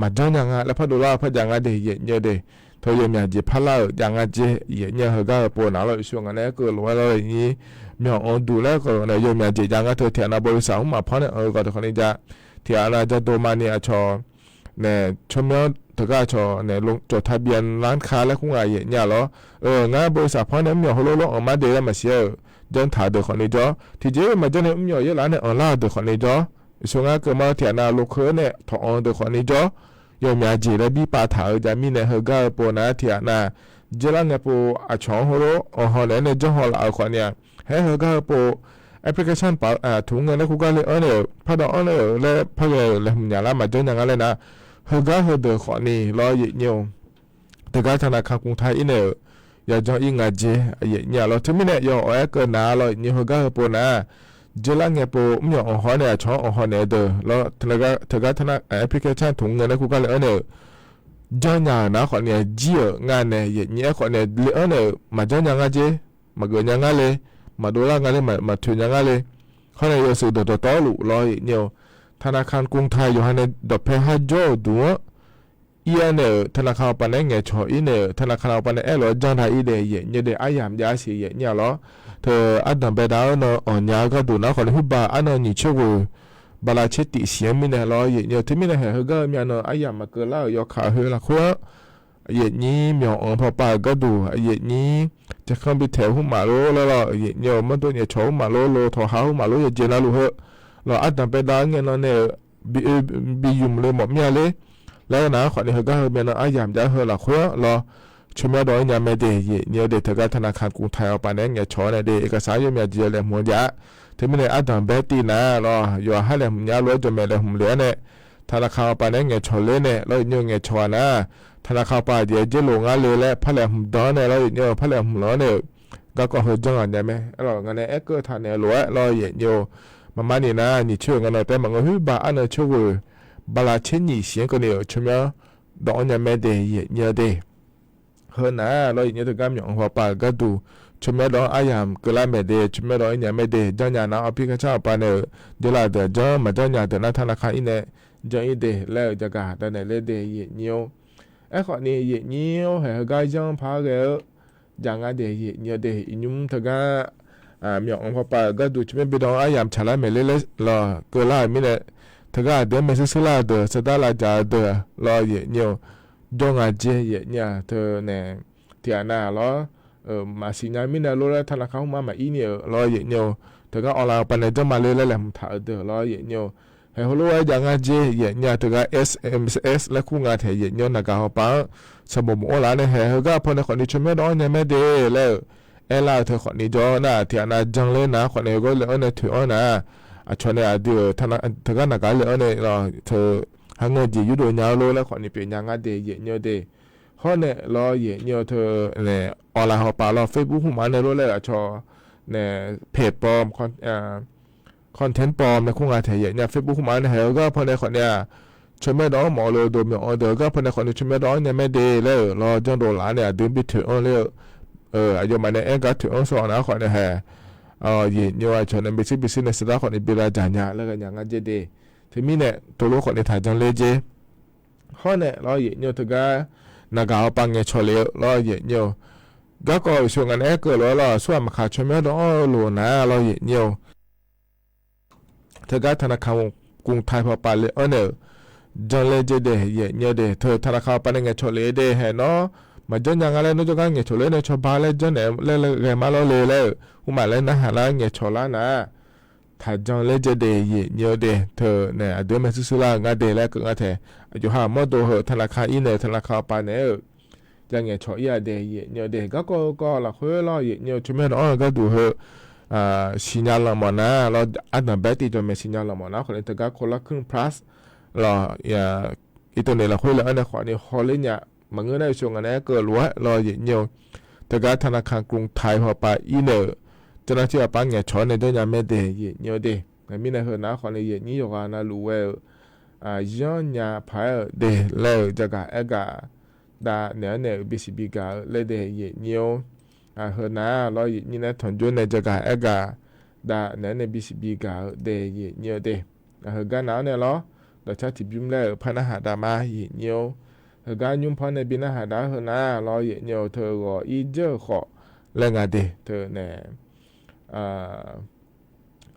Maqjanr nya nga laer pardov lar-eu par jav nga de, aqyuif aqnyir-eu de. Teu yawmyaq jeq parlar-euq jav nga jeq, aqyuif aqnyir-eu, heugar-eu pov nav lawr, Yeqsur ngaq nae aerkeuv lof-aer lawr, aqyuif aqnyir, myawq anq duq laer khawf nae yawmyaq jeq jav nga teu tiqghaq nav บริษัท hmqmaq par nae anq-eu gaq deuq khawfni jav. Tiqghaq nav jadov mavni aqcawq nae tsawrmyanr teugar aqcawq nae ลง จดทะเบียนร้านค้า laer kur nga, aqyuif aqnyir-a lawr. Ngar บริษัท par nae mrmyawq heulof lawr anq mar de laer maqsiq-aer-euq janr taq-eu deuq khawfni jawr. Tiqjeq-iq maqjanr nae mrmyawq yaerlaf nae anqlar-eu deuq khawfni jawr. Yeqsur ngar keuv ma tiqghaq nav lokeu-aer nae tawq anq-eu deuq khawfni jawr. Yawmyaq jeq laer birpav taq-eu jav mirnae heugar-eu pov nav tiqghaq nav dzeurlar ngae pov aqcawq-anr heulof anq haw naeq-aer nae janr haw laf-euq khawfni-aq, haer heugar-eu pov application ป.ถุงเงิน laer kur gar le-anr nae-euq pardawv-anr nae-euq laer parghae-euq laeqhmq nya lar maqjanr nya nga laer nar, heugar heudeuq khawfni lawr, aqyuif aqnyir-eu, teugar ธนาคารกรุงไทย ir nae-euq yajanr ir nga jeq, aqyuif aqnyir-a lawr. Teumirnae yawf awq-aer keuv nav lawr, aqyuif aqnyir, heugar heu pov nar, dzeurlar ngae pov mrmyawq anq haw-awr nae aqcawq-anr anq haw naeq-eu deuq lawr, teugar ธนาคาร application ถุงเงิน laer kur gar le-anr nae-euq janr nya-euq nar khawfni-aq jir-euq nga nae, aqyuif aqnyir, aerkhawf nae le-anr nae-euq maqjanr nya nga jeq, maqgeuf nya ngar le, maqdov lar nga le, maqtoeq nya ngar le. Hawr nae yawshuif dawqtawvluf lawr, aqyuif aqnyir-eu, ธนาคารกรุงไทย yawqha nae dawqpae har jawr-euq duq-anr ir-awr nae-euq ธนาคาร awqpav naeq-aer ngaeqcawq ir nae-euq ธนาคาร awqpav nae aerlof-aer janr da ir de, aqyuif aqnyir de, aryamq jav siq, aqyuif aqnyir-a lawr. Teu ardanq baedav-anr nan anqnya-eu gharduq nar khawfni, huiqbaq arnan nyiq tser ghoeq bala tser tif siq-anr mirnae lawr, aqyuif aqnyir-eu, teumirnae haeq heugar-eu myavnan aryamq maqkeuv lar-euq yawkaq heu lafkhoer-anr, aqyuif aqnyir, myawq anq pawpav-euq gharduq, aqyuif aqnyir, jaerkanr bi taeq-eu hmqmaq lor laer lawr, aqyuif aqnyir-eu, mawrdov nyaefcawq hmqmaq lor, lo tawqha hmqmaq lor, yawqjeq navluf heu lawr, ardanq baedav-anr ngae nan nae-euq bi, bi ymq le mawf mir-a ler laer nar khawfni, heugar heu myavnan aryamq jav heu lafkhoer-anr lawr, tsawrmyanr dawv-ir nya mae de, aqyuif aqnyir-eu de, teugar ธนาคารกรุงไทย awqpav naeq-aer ngaeqcawq-awr nae de, iqkasar yawmyaq jeq-eu laeqhmq-eu jav-a. Teumirnae ardanq bae tiv nar lawr, yawqha laeqhmq nya lof-aer jawqmaeq laeqhmq le-awr nae, ธนาคาร awqpav naeq-aer ngaeqcawq ler nae lawr, aqyuif aqnyir-eu, ngaeqcawq-aq nar, ธนาคาร awqpav jeq-aer jaerlof ngar le laer par laeqhmq dan-awr nae lawr, aqyuif aqnyir-eu, par laeqhmq lawr nae-euq garkawv heu janr-aq nya mae. Aerlawq, ngaq nae aerkeuv taq naeq-eu lof-aer lawr, aqyuif aqnyir-eu, maqmar ni nar nyiq tser-euq ngaq nae taef maqngeur, huiqbaq arnan tser ghoeq bala tser nyiq siq-anr keuvni-euq tsawrmyanr dawv-anr nya mae de, aqyuif aqnyir-eu de. Heu nar lawr, aqyuif aqnyir, teugar myawq anq pawpav-euq gharduq tsawrmyanr dawv-anr aryamq keuvlar mae de, tsawrmyanr dawv-ir nya mae de. Janrnya nar application awqpav nae-euq dzeurlar deuq janr, maqjanrnya deuq nar ธนาคาร ir nae janr-ir de laer-euq jagaq danaeq ler de, aqyuif aqnyir-or. Aerkhawfni aqyuif aqnyir-or, haeq heugar janr par ghae-eu jav ngar de, yaeq nyi-eu de. Iqnymr teugar myawq-anr pawpav-euq gharduq tsawrmyanr bidawq-anr aryamq tsaqlar maeqler laer lawq keuvlar-euq mirnae, teugar aqdui-anr maershuir shuir lar-eu deuq, sardar lavdzaq-eu deuq lawq, yaeq nyi-eu jawr nga jer, yaeq nyi-aq teunae tiqghaq nav lawr, maqsiq nya mirnae lor laer tanaqkaq hmqma maqir ni-euq lawr, yaeq nyi-eu teugar awqlaf hawpav nae janrma le laer laeqhmq taq-eu deuq lawr, yaeq nyi-eu haeq heulof-aer jav ngar jer, yaeq nyi-aq teugar S M S laer kur nga taeq, yaeq nyi-eu naqgaq hawpav-anr sanqbof bofanr laf-awr nae haeq heugar paw nae khawfni tsawrmyanr dawv-anr nya mae de laer-euq aerlar-eu teu khawfni jawr nar-aq, tiqghaq nav janler nar khawfni heugar laeq-anr nae toeq-anr nar-aq, aqcawq nae aqdui-euq teugar naqgaq laeq-anr nae lawq teu, ha ngeur jeq yurdov nya-eu lor laer khawfni pyeuf nya ngar de, yaeq nyi-eu de. Hawr nae lawr, yaeq nyi-eu teu nae awqlaf hawpav lawr Facebook hmqma nae lor laer-euq aqcawq nae pawm content pawm nae kur nga taeq, yaeq nyi-aq Facebook hmqma nae haeq heugar paw nae khawfni-aq tsawrmyanr dawv-anr mawf-eu lof-eu dov myawq-eu deuq heugar paw nae khawfni tsawrmyanr dawv-anr nya mae de laer-euq lawr janr dov laf-awr nae aqdui-anr bi toeq-anr ler-eu aqyawfmaf nae aer gar toeq-anr shawr-awq nar khawfni haeq, yaeq nyi-eu aqcawq nae bishir bishir nae sardar khawfni bi lavdzaq nya laer ghae nya ngar jer de. Teumirnae teulof khawfni taq janler jer. Hawr nae lawr, yaeq nyi-eu teugar naqgaq hawpav ngaeqcawq lef-eu lawr, yaeq nyi-eu garkawv uqshoe ngaq nae aerkeuv lof-aer lawr, aqsurghaq maqkaq tsawrmyanr dawv-anr-eu lof nar lawr, yaeq nyi-eu teugar tanaqkaq กรุงไทย hawpav le-anr nae-euq janrler jer de, yaeq nyi-eu de. Teu tanaqkaq hawpav nae ngaeqcawq lef de haeq nawr maqjanr nya nga laer nawr jawrgar ngaeqcawq ler nae cawba laer janrnaeq laer ghae mar lawr le laer-euq hmqma laer narhaq lar ngaeqcawq lar nar-aq, taq janrler jer de, yaeq nyi-eu de. Teu nae aqdui-anr maershuir shuir lar-eu ngar de laer keuv ngar taeq, aqjox ha mawrdo heu tanaqkaq ir nae-eu tanaqkaq hawpav naeq-aer-euq jav ngaeqcawq ir-a de, yaeq nyi-eu de. Garkawv kawv lafkhoer lawr, yaeq nyi-eu tsawrmyanr dawv-anr-eu gharduq heu siqnya lanq mawf nar lawr, ardanq bae tiqjawq maeq siqnya lanq mawf nar khawfni teugar คนละครึ่ง plus lawr, internet lafkhoer le-anr nae khawfni hawler nya. Maqngeur nar uqshoe ngaq nae aerkeuv lof-aer lawr, yaeq nyi-eu teugar tanaqkaq กรุงไทย hawpav ir nae-euq janrnar tir hawpav ngaeqcawq-anr nae janrnya mae de, yaeq nyi-eu de. Mirnae heu nar khawfni yaeq nyir yawqghaq navluf ghae-euq yanrnya paq-aer-euq de laer-euq jagaq aergaq dav naeq-anr nae-euq bisiq bigaq-eu laer de, yaeq nyir-or. Heu nar lawr, yaeq nyir nae tanqjor nae jagaq aergaq dav naeq-anr nae bisiq bigaq-eu de, yaeq nyir-eu de. Heugar nav-anr nae lawr, dawqcar tiqbymr laer-euq par narhaq dav ma, yaeq nyir-or. Heugar nymr par nae bi narhaq dav-ar heu nar lawr, yaeq nyir-eu teu ghawq ir dzeur-euq khawf laer nga de teu nae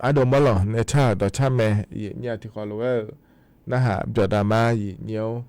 ardov mawrlanq nae car-euq dawqcar mae, yaeq nyir-a tiqkhawf lof-aer-euq narhaq byawq dav ma, yaeq nyir-or.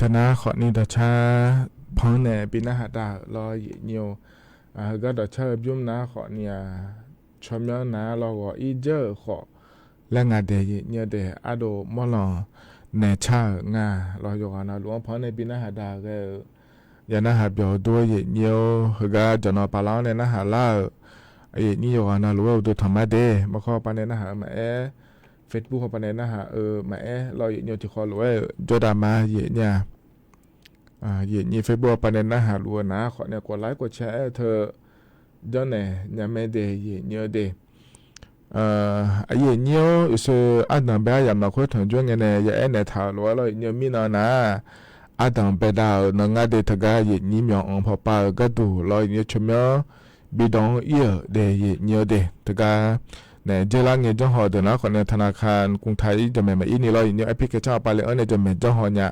Nar khawfni dawqcar panr nae bi narhaq dav-euq lawr yaeqnyir-or. Heugar dawqcar-eu bymr nar khawfni-aq, tsawrmyanr nar lawr ghawq-ir dzeur-euq khawf laer nga daeq yaeqnyir-eu daeq ardov mawrlanq naeq car-euq nga lawr yawqghaq navluf-anr panr nae bi narhaq dav ghae-eu ya narhaq byawq dur-eu yaeqnyir-or. Heugar jawqnan pavlar-anr nae narhaq lar-euq yaeqnyir yawqghaq navluf-aer uqduq tanq ma de. Maqkawr hawpar nae narhaq-eu maqaer, Facebook hawpar nae narhaq-eu maqaer lawr yaeqnyir-or. Tiqkhawv lof-aer-euq jawrdav ma yaeqnyir-a. Yaeqnyir Facebook hawpar nae narhaq luf-eu nar khawfni กดไลค์ กดแชร์ aer-eu teu janrnaeq nya mae de yaeqnyir-eu de. Yaeqnyir-or, uqshoe ardanq bae aryamq lafkhoer tanqjawr ngae nae ya aernaeq taq-euq lof-aer lawr yaeqnyir-eu mirnan nar, ardanq baedav-euq nan ngar de teugar yaeqnyir myawq anq pawpav-euq gharduq lawr yaeqnyir tsawrmyanr bi dawq-anr ir-euq daeq yaeqnyir-eu de. Teugar nae dzeurlar ngae janrhaw deuq nar khawfni ธนาคารกรุงไทย ir jawqmaeq maqir ni lawr yaeqnyir-or. Application hawpar le-anr nae jawqmaeq janrhaw nya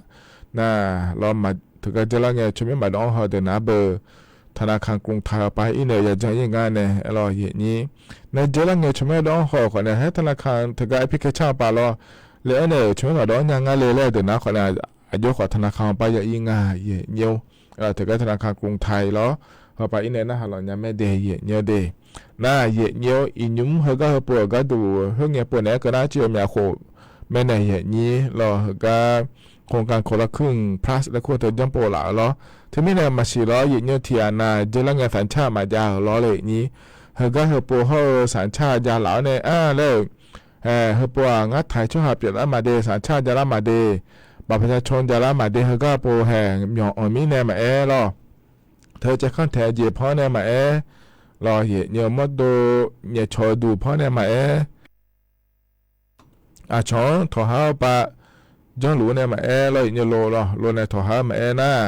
nar lawr, teugar dzeurlar ngae tsawrmyanr maqdawq-anr haw deuq nar beu ธนาคารกรุงไทย hawpar ir nae-eu yajanr ir ngar nae aer lawr yaeqnyir. Nar dzeurlar ngae tsawrmyanr dawq-anr haw-euq khawfni haer ธนาคาร teugar application hawpar lawr le-anr nae-euq tsawrmyanr maqdawq-anr nya ngar le laer deuq nar khawfni, aqjox khawf ธนาคาร hawpar ya ir nga yaeqnyir-or. Teugar ธนาคารกรุงไทย lawr hawpar ir nae narhaq lawq nya mae de yaeqnyir-eu de. Nar yaeqnyir-or, iqnymr heugar heupov-euq gharduq khoerngae pov naeq-aer keuv nar civ-eu myaq khof mae nae yaeqnyir lawr heugar โครงการคนละครึ่ง plus laer kur-eu teu janrpov laf-euq lawr. Teumirnae maqsiq lawr yaeqnyir-or, tiqghaq nav dzeurlar ngae สัญชาติ maqjav-euq lawr le yaeqnyir. Heugar heupov hawr-eu สัญชาติ javlaf-awr nae-a laer-euq heupov-aq ngar taq-iq tsawrhaq pyeuflar maqde, สัญชาติ javlar maqde, บัตรประชาชน javlar maqde, heugar heupov haeq myawq anq mirnae maqaer lawr, teu caevkanr taeq-eu jeq panr nae maqaer lawr yaeqnyir-eu, mawrdo nyaefcawq-eu duq panr nae maqaer, aqcawq-anr tawqhaq-awr pav janrluf-eu nae maqaer lawr yaeqnyir-eu, lo lawr lo nae tawqhaq-awr maqaer nar,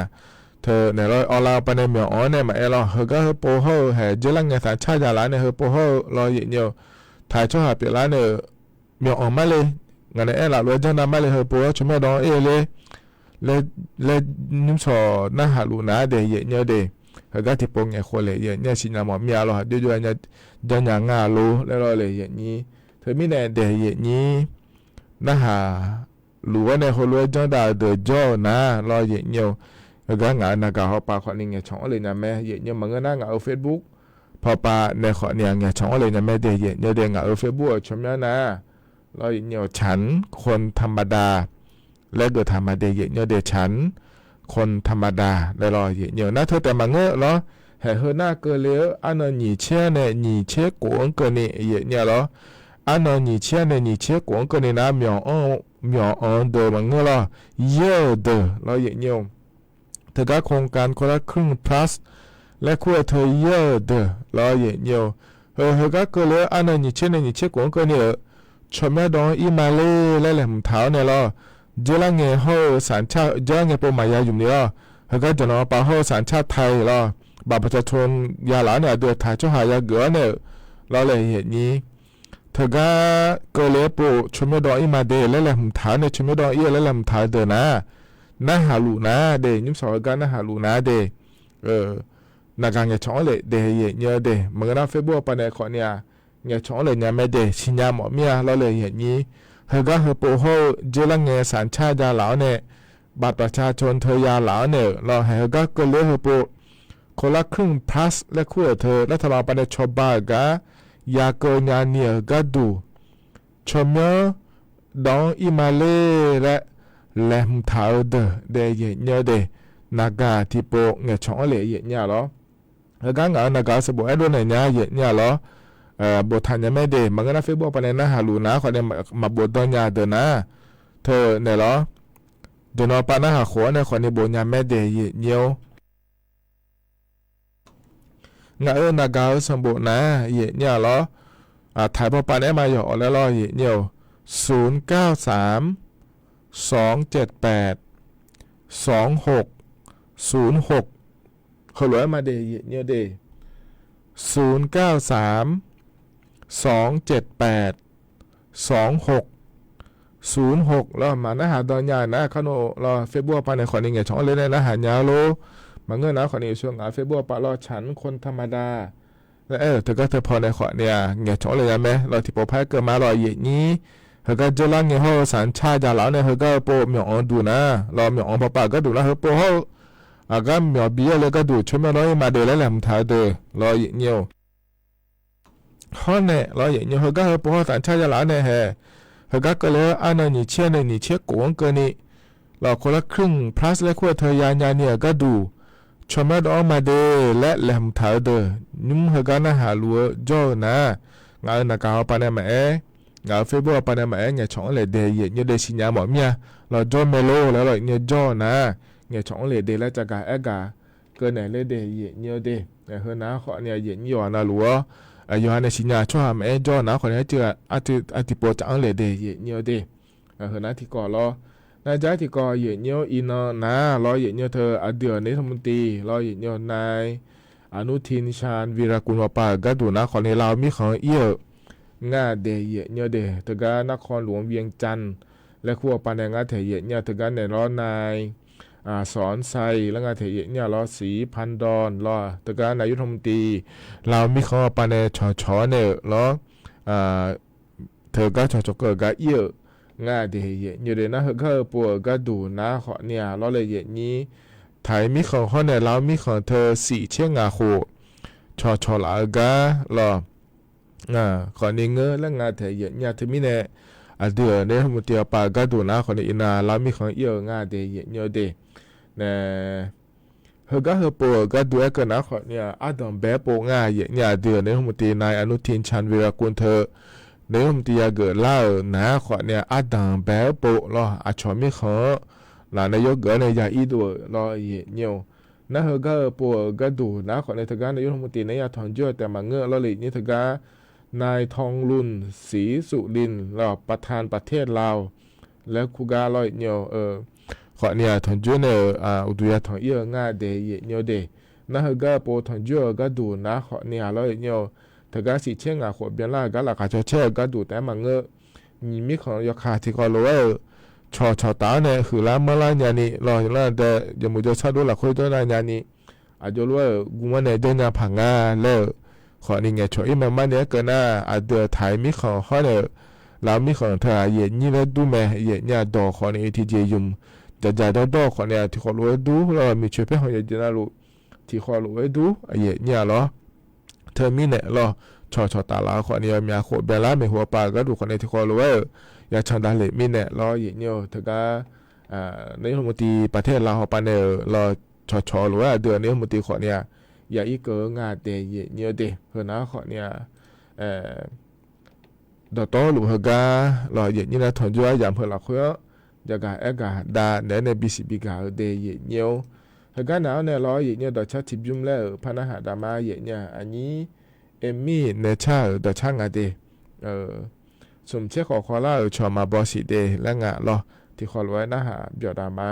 teu naeq lawr awqlaf pav nae myawq anq-anr nae maqaer lawr, heugar heupov hawr-eu haeq dzeurlar ngae สัญชาติ javlaf-awr nae heupov hawr-eu lawr yaeqnyir-eu, taq-iq tsawrhaq pyeuflar nae-euq myawq anq mar le, ngaq nae aer laf lof-aer janr nav mar le, heupov-awr tsawrmyanr dawq-anr ir-eu ler laer nymrshawq narhaq luf nar daeq yaeqnyir-eu de. Heugar tiqpov ngaeq khof le yaeqnyir-a siqnya mawf mir-a lawr, aqjox jov-aer janrnya ngar-a lor laer lawr le yaeqnyir. Teumirnae daeq yaeqnyir narhaq luf-awr nae heulof-aer janrdav-eu deuq jawr-eu nar lawr yaeqnyir-eu. Heugar ngaq-euq naqgaq hawpav khawfni ngaeqcawq-anr le nya mae yaeqnyir-eu, maqngeur nar ngaq-euq Facebook pawpav nae khawfni-aq ngaeqcawq-anr le nya mae de yaeqnyir-eu de. Ngaq-euq Facebook-euq tsawrmyanr nar lawr yaeqnyir-eu, ฉันคนธรรมดา laer geuf taq ma de yaeqnyir-eu de, ฉันคนธรรมดา laer lawr yaeqnyir-eu. Nar teu taef maqngeur lawr, haeq heu nar keuvle-eu arnan nyiq tser-anr nae nyiq tser khof-anr keuvni yaeqnyir-a lawr. Arnan nyiq tser-anr nae nyiq tser khof-anr keuvni nar myawq anq-eu deuq maqngeur lawr, yaer-euq deuq lawr yaeqnyir-eu. Teugar โครงการคนละครึ่ง plus laer kur-eu teu yaer-euq deuq lawr yaeqnyir-eu. Heu heugar keuvle-eu arnan nyiq tser nae nyiq tser khof-anr keuvni-euq tsawrmyanr dawq-anr ir ma le laer laeqhmq taq-awr nae lawr, dzeurlar ngae hawr-eu สัญชาติ dzeurlar ngae pov maqya ymq ni lawr, heugar jawqnan pav hawr-eu สัญชาติไทย lawr, บัตรประชาชน ya laf-awr nae aqdui-euq taq-iq tsawrhaq ya geuf-awr nae-euq lawr le yaeqnyir. Teugar keuvle-aer pov tsawrmyanr dawq-anr ir ma de laer laeqhmq taq-awr nae tsawrmyanr dawq-anr ir-eu laer laeqhmq taq-eu deuq nar, narhaq luf nar de, nymrshawq heugar narhaq luf nar de, naqgaq ngaeqcawq-anr le de yaeqnyir-eu de. Maqngeur nar Facebook hawpav nae khawfni-aq ngaeqcawq-anr le nya mae de, siqnya mawf mir-a lawr le yaeqnyir. Heugar heupov hawr-eu dzeurlar ngae สัญชาติ ya laf-awr nae, บัตรประชาชน teu ya laf-awr nae-euq lawr, haeq heugar keuvle-aer heupov คนละครึ่ง plus laer kur-euq teu nar taqlaq pav nae cawba-euq gar ya keuv nya ni-euq gharduq tsawrmyanr dawq-anr ir ma le laer laeqhmq taq-eu deuq de yaeqnyir-eu de. Naqgaq tiqpov ngaeqcawq-anr le yaeqnyir-a lawr. Heugar ngaq-euq naqgaq-eu sanqbof aerdov naeq nya yaeqnyir-a lawr, boftaq nya mae de. Maqngeur nar Facebook pav nae narhaq luf nar khawfni maqbof dan nya deuq nar, teu naeq lawr, jawqnan pav narhaq khof-awr nae khawfni bof nya mae de yaeqnyir-or. Ngaq-euq naqgaq-eu sanqbof nar yaeqnyir-a lawr, taq-iq pav pav nae aer ma yawq awq laer lawr yaeqnyir-eu, ศูนย์เก้าสาม สองเจ็ดแปด สองหก ศูนย์หก heulof-aer ma de yaeqnyir-eu de. ศูนย์เก้าสาม สองเจ็ดแปด สองหก ศูนย์หก lawr, maqnarhaq dan nya-euq nar kar no lawr, Facebook pav nae khawfni ngaeqcawq-anr le nae narhaq nya-eu lor. Maqngeur nar khawfni yawshawr ngaq-euq Facebook pav lawr ฉันคนธรรมดา laer aer-euq teugar teu paw nae khawfni-aq ngaeqcawq-anr le nya mae lawr, tiqpov par-aer keuv ma lawr yaeqnyir. heugar dzeur lar ngae hawr-eu saqncar ja laf-awr nae heugar-eu pov myawq-anr duq nar lawr, myawq-anr pawpav-euq gharduq nar heu pov hawr-eu aqgar myawq bi-aer le gharduq tsawrmyanr dawr-ir ma de laer laeqhmq taq-eu deuq lawr yaeqnyir-or. Hawr nae lawr yaeqnyir heugar heu pov hawr saqncar ja laf-awr nae hae, heugar keuvle-awr arnan nyiq tser nae nyiq tser khof-anr keuvni lawr, คนละครึ่ง plus laer kur-eu teu ya nyani-euq gharduq tsawrmyanr dawr-anr ma de laer laeqhmq taq-eu deuq nymr heugar narhaq luf-eu jawr-eu nar, ngaq-euq naqgaq hawpav nae maqaer, ngaq-euq Facebook hawpav nae maqaer, ngaeqcawq-anr laeq de yaeqnyir de siqnya mawf mir-a. Lawr jawr mae lor laer lawr yaeqnyir jawr-eu nar, ngaeqcawq-anr laeq de laer cavgaq aergaq keuv naeq ler de yaeqnyir-eu de. Heu nar khawf ni yaeqnyir yawqha navluf-awr, yawqha nae siqnya tsawrhaq maqaer jawr-eu nar khawf ni artiq pov tsaf-anr laeq de yaeqnyir-eu de. Heu nar tiqkawv lawr, nar jar tiqkawv yaeqnyir-or iqnan nar lawr yaeqnyir teu aqdui-euq nae yawmuiq tiv lawr yaeqnyir-eu nar อนุทิน ชาญวีรกูล hawpav-euq gharduq nar khawf ni ลาว mirkhanq-anr ir-euq ngar de yaeqnyir de. Teugar narkhan luf-anr เวียงจันทน์ laer kur hawpav nae ngar taeq yaeqnyir-a teugar nae lawr nar สอนชัย laer ngar taeq yaeqnyir-a lawr ศรีพันดอน lawr teugar nae yawmuiq tiv ลาว mirkhanq hawpav nae cawqcawq-awr nae-euq lawr teugar cawqcawq keuv-euq gar ir-euq ngar de yaeqnyir de. Nar heugar-eu pov-euq gharduq nar khawf ni-a lawr le yaeqnyir, ไทย mirkhanq hawr nae ลาว mirkhanq teu siq tser ngaq khof cawqcawq laf-eu gar lawr khawf ni ngeur laer ngar taeq yaeqnyir-a teumirnae, aqdui-euq nae yawmuiq tiv hawpav-euq gharduq nar khawf ni iqnan ลาว mirkhanq ir-euq ngar de yaeqnyir de. Nae heugar heu pov-euq gharduq aerkeuv nar khawf ni-a ardanq bae-aer pov ngar yaeqnyir aqdui-euq nae yawmuiq tiv nar อนุทิน ชาญวีรกูล teu nae yawmuiq tiv yageuf lar-euq nar khawf ni-a ardanq bae-aer pov lawr aqcawq mirkhanq-anr laf nae yawgeuf-awr nae ya ir dov-euq lawr yaeqnyir-or. Nar heugar-eu pov-euq gharduq nar khawf ni teugar nae yawmuiq tiv nae ya tanqjoer-eu taef maqngeur lawr le yaeqnyir teugar นายทองลุน ศรีสุรินทร์ lawr ประธานประเทศลาว laer kur gar lawr yaeqnyir-or. Khawf ni-a tanqjoer nae-euq uqduq ya tanq ir-eu ngar de yaeqnyir de. Nar heugar-eu pov tanqjoer-euq gharduq nar khawf ni-a lawr yaeqnyir-or. Teugar siq tser ngaq khof byanlar-euq gar laqkhaq caw caer-eu gharduq taef-aer maqngeur, nyiq mirkhanq yawkaq tiqkawv lof-aer-euq cawqcawq taf-awr nae huiqlar manrlar nyani lawr yawqlanr dae yawmuiq jawr sar dov lafkhoer jawr nar nyani aqjox lof-aer-euq guv-anr nae janrnya paq nga laer-euq khawf ni ngaeqcawq ir mae mar nae aerkeuv nar aqdui-euq ไทย mirkhanq hawr nae-euq ลาว mirkhanq teu-aq yaeqnyir laer dur mae yaeqnyir-a dawq khawf ni tiqjeq ymq dzaqdzaq dawrdawr-eu khawf ni-a tiqkhawf lof-aer dur lawr miqcoeq paerkhanq yawqjeq navluf tiqkhawf lof-aer dur yaeqnyir-a lawr. Teumirnae lawr cawqcawq taf laf-eu khawf ni-a myaq khof byanlar maeqhu hawpav-euq gharduq khawf ni tiqkhawf lof-aer-euq ya can davlef mirnae lawr yaeqnyir-or. Teugar nae yawmuiq tiv ประเทศลาว hawpav nae-euq lawr cawqcawq lof-aer aqdui-euq nae yawmuiq tiv khawf ni-a ya ir keuv-eu ngar de yaeqnyir-or de. Heu nar khawf ni-a dawqtawvluf heugar lawr yaeqnyir nar tanqjoer aryamq heu lafkhoer-anr jaqgaq aergaq dav naeq-aer nae bisiq bigaq-eu de yaeqnyir-or. Heugar naq-awr nae lawr yaeqnyir dawqcar tiqbymr laer-euq par narhaq daqma yaeqnyir-a aqnyir Emmir nae car-euq dawqcar nga de. Smq tser khawf khawvlar-euq cawq maqbaw siq de laer nga lawr tiqkhawf lof-aer narhaq byawq daqma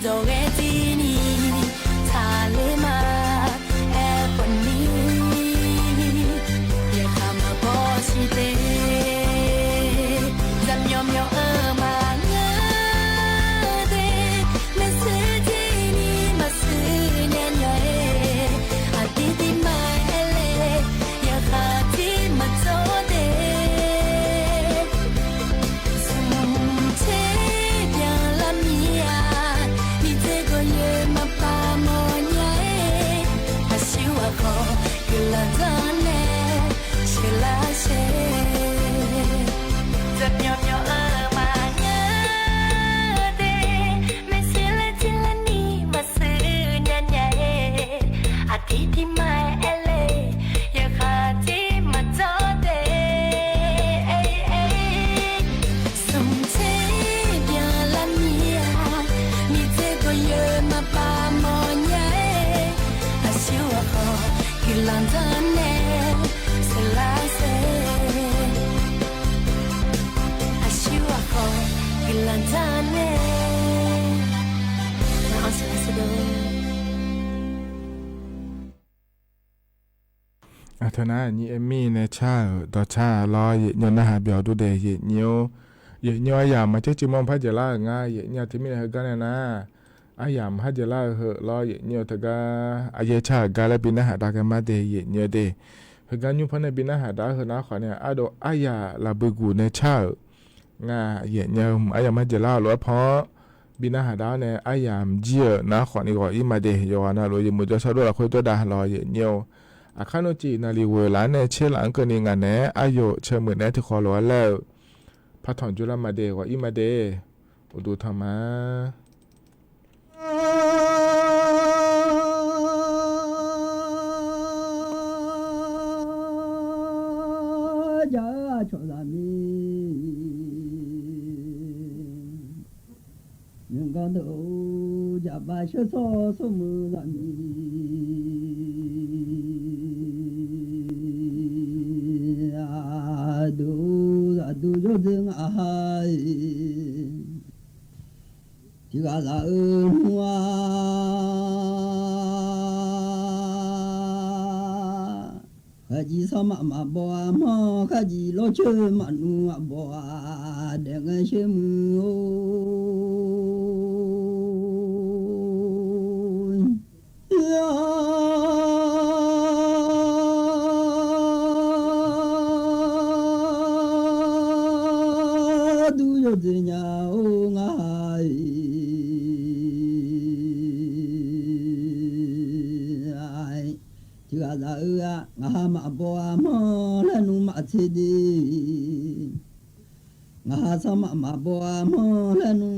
Dawqghae tiqni taqler ma, aerkhawf ni, yaqkaq maqbaw siq de. Zaqmyawf myawf-eu maqngeur de, maershuir tiqni maqshuir nya nya-aer, aqdir tir maqaer le, yaqkaq tir maqdzawr de. Smq tser byanlar mir-a, miqdzae gawqyoeq maqpav mawrnya-aer, aqsur aqkhawf guiqlanq dzanr nae sheuqlar shaer. Zaqmyawf myawf-eu maqngeur de, maershuir laer tir laer ni maqshuir nya nya-aer, aqdir tir maqaer le, yaqkaq tir maqdzawr de. Smq tser byanlar mir-a, miqdzae gawqyoeq maqpav mawrnya-aer, aqsur aqkhawf guiqlanq dzanr nae sheuqlar shaer. Aqsur aqkhawf guiqlanq dzanr nae. Aqteu nar nyir aer mir nae car-euq dawqcar lawr, yaefnyir narhaq byawq dur dae yaefnyir-or. Yaefnyir aryamq maqcaer cuiv mawr par dzaeqlar-euq nga. Yaefnyir aqteu mirnae heugar nae nar, aryamq maqhar dzaeqlar-eu heu lawr, yaefnyir-eu teugar aryaer car-euq gar laer bi narhaq dav ghae mar de, yaefnyir-eu de. Heugar nymr par nae bi narhaq dav-eu heu nar khawf nae, ardov aryamq lafbui guq nae car-euq nga. Yaefnyir-eu aryamq maqhar dzaeqlar-euq lof-aer pan-awr, bi narhaq dav-awr nae aryamq jir-euq nar khawf ni ghawq-ir ma de. Yawqghaq navluf yawmuiq jawrshar dov lafkhoer jawrdav lawq, yaefnyir-or. Aqkar nmr civ naqliq ghoeq laf-anr nae tser laf-anr keuvni ngaq naeq-aer aryamq cae muiq naeq-aer tiqkhawf lof-aer laer-eu, partanq jawrlar ma de, ghawq-ir ma de. Uqduq tanq ma. Jar-eu aqcawq zaqmiq, nymq ganr deuq-or, jaqbav sheursawr smrmuiq zaqmiq, aqdui zaqdui yawrdzer ngaq ha-iq, tiq ghaq zaq-eu nmr-a, kharjir sanrmaf maqbaw-a manr, kharjir lawrcoer maqnmr aqbaw-a, daefngae sher muiq-or. Aqdui yawdzer nya-or ngar ha-iq, tiq ghaq zaq-eu-a, ngaq ha maqbaw-a manr laer nmr maqtser de, ngaq ha sanrmaf maqbaw-a manr laer nmr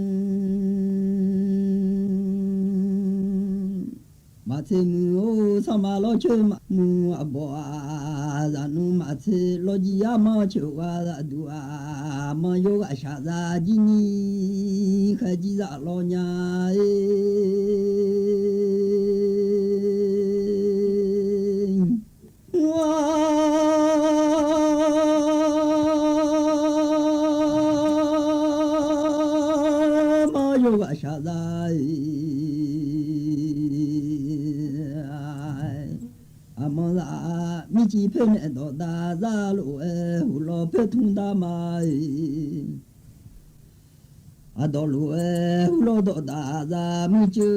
maqtser muiq-or, sanrma lawrcoer maqnmr aqbaw-a, zaqnmr maqtser lawrjir armanr coeq gha zaqduq-a, manr yawr ghaq shaqzaq jir nyir khaerjir zaq lawr nya-ir. Manr yawr ghaq shaqzaq-iq, aqmanr zaq mirciv poer nae dawqdaq zar lof-aer, heulof poer tmr dar ma-iq. Aqdawq lof-aer heulof dawqdaq zar muir ceuv,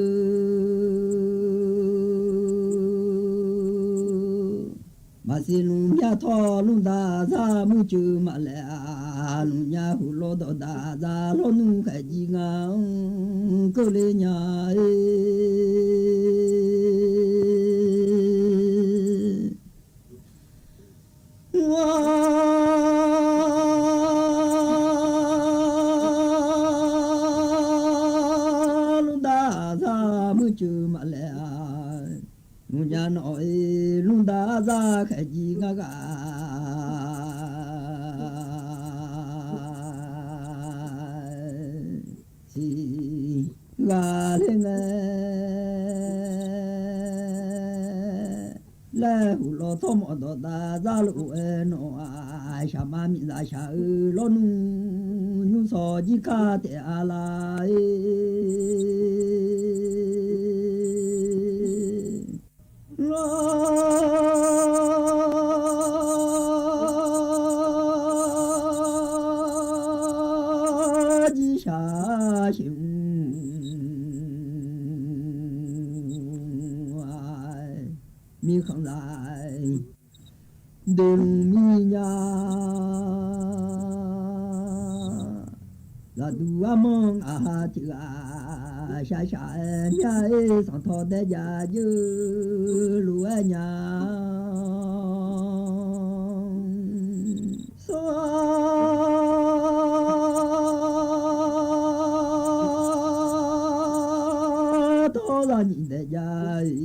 maqsiq nmr myar tawr nmr daq zar muir ceuv maqlaef-a, nmr nya heulof dawqdaq zar lawr nmr khaerjir ngar-anr keuvle nya-ir. Lmr daq zar muir ceuv maqlaef-a, nmr nya nawq-iq lmr daq zar khaerjir ngar ghaq siq ghaq ler ngae laer, heulof tsawrmawf dawqdaq zar lof-aer nawq-aq, shaqma miqzaq shaq-eu lawrnmr nymr sawq jir kar taef-a la-ir. Lawr jir shaq sheuq mr, mirkhanq zaq doeqlmq mir nya. Zaqduq armanr ngaq ha tiq ghaq shaq shaq-aer mya-ir, sanqtawq daer jav jeuq lof-aer nya. Sartawv zanyiq daef jav-ir,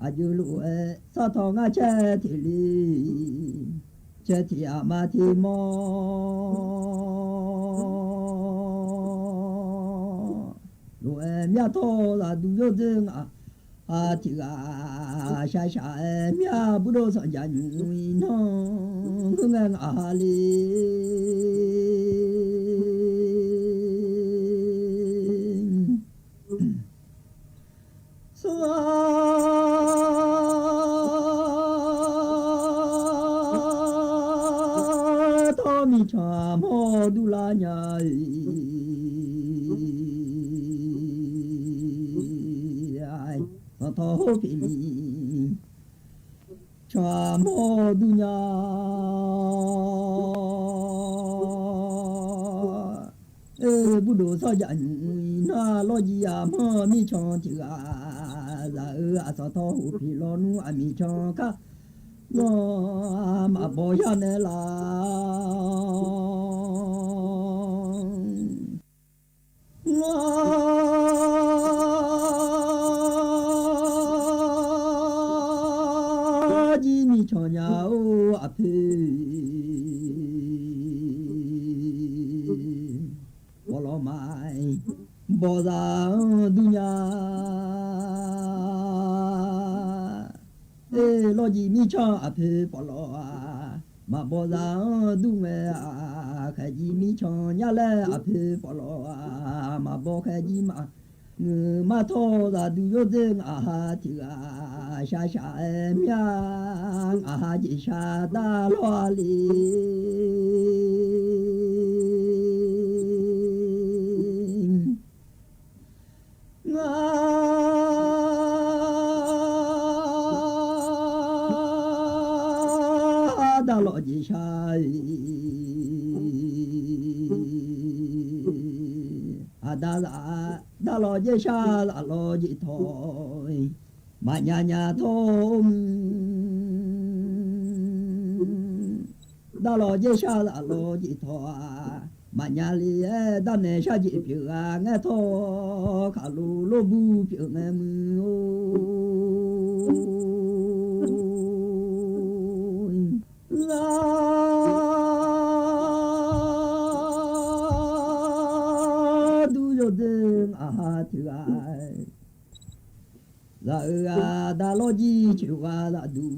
aqjox lof-aer sartawv ngar caer tiq li, caer tiq aqma tiq mawr lof-aer myavtawv zaqduq yawdzeur ngaq ha tiq ghaq shaq shaq-aer myav burdov sanqjaq nymq iqnan ngeur ngae ngaq ha le. Sartawv mircanq mawr durlar nya-ir, sanqtawv hawr pyeuf mircanq mawr dur nya. Burdov sarjaq nymq iqnan lawr jir aqmanr mircanq tiq ghaq zaq-eu aqsanqtawv hof pyeuf lawnmr aqmiq canq kar lanr maqbaw yar nae laf. Lawr jir mircanq nya-or aqpoeq pawqlawq ma-iq bawqzaq-anr dur nya. Lawr jir mircanq aqpoeq pawqlawq-aq, maqbawqzaq-anr dur ngae-aq, khaeq jir mircanq nya laer aqpoeq pawqlawq-aq, maqbaw khaeq jir ma. Ngeur mar tawr zaqduq yawdzeur ngaq ha tiq ghaq shaq shaq-aer myav ngaq ha jeq shaq dar lawr-a le. Ngar dar lawq jeq shaq-iq, aqda zaq dar lawq jeq shaq zaq lawq jeq tawq-iq, maqnya nya tawr mr. Dar lawq jeq shaq zaq lawq jeq tawq-aq, maqnya le-aer darnaeq shar jeq pyeuf ghaq ngaer tawr khaqlo lor bur pyeuf ngae muiq-or. Zaqduq yawdzeur ngaq ha tiq ghaq zaq-eu aqda lawr jir coeq ghaq zaqduq-a,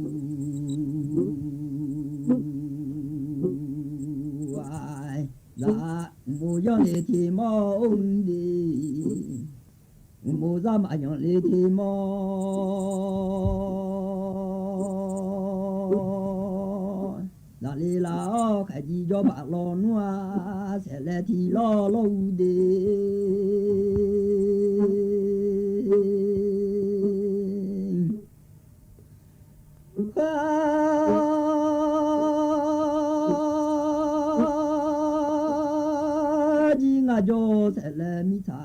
zaq uqmov yanr le tiq mawr-or mr de, uqmov zar maqyanq le tiq mawr, zaqle laf-awr khaeq jir jawr baf lawnmr-a, saeqlaev tiq lawr lawr-eu de. Kharjir ngar jawr saeqlaev mirtsaq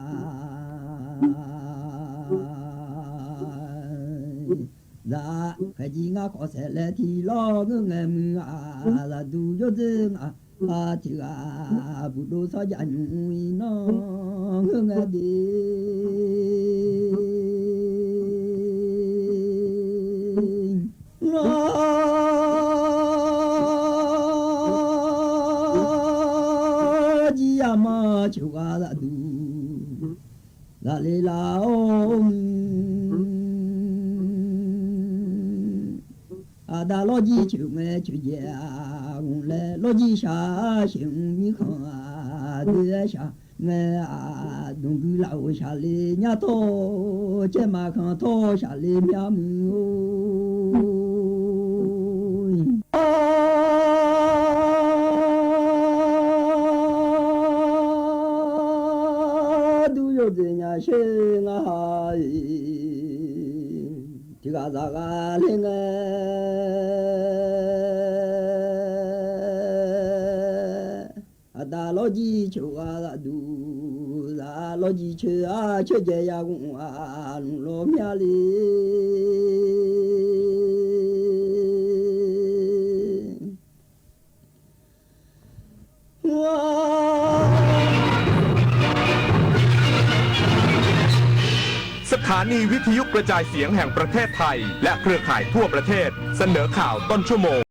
zaq, khaeq jir ngar khawf saeqlaev tiq lawr ngeur ngae muiq-aq, zaqduq yawdzeur ngaq ha tiq ghaq buqdov sarjaq nymq iqnan ngeur ngae de. Lawr jir aqma coeq ghaq zaqduq zaqle laf-or mr. Aqda lawrjir ceuq ngae ceuqjaeq-aq ghoflaer lawrjir shaq-a sheuq mr mirkhanq-aq doe-aer shaq ngae-aq dmqgui laf-euq shaqle nyar tawr caerma khanq tawr shaqle myar muiq-or. Aqdur yawdzaeq nya sher ngar ha-iq tiqghaq zaqghaq ler ngae aqda lawrjir ceuq ghaq ghaqduq zaq lawrjir ceuq-aq caerjaeq ya ghofluf lawr myar le. สถานีวิทยุกระจายเสียงแห่งประเทศไทยและเครือข่ายทั่วประเทศ เสนอข่าวต้นชั่วโมง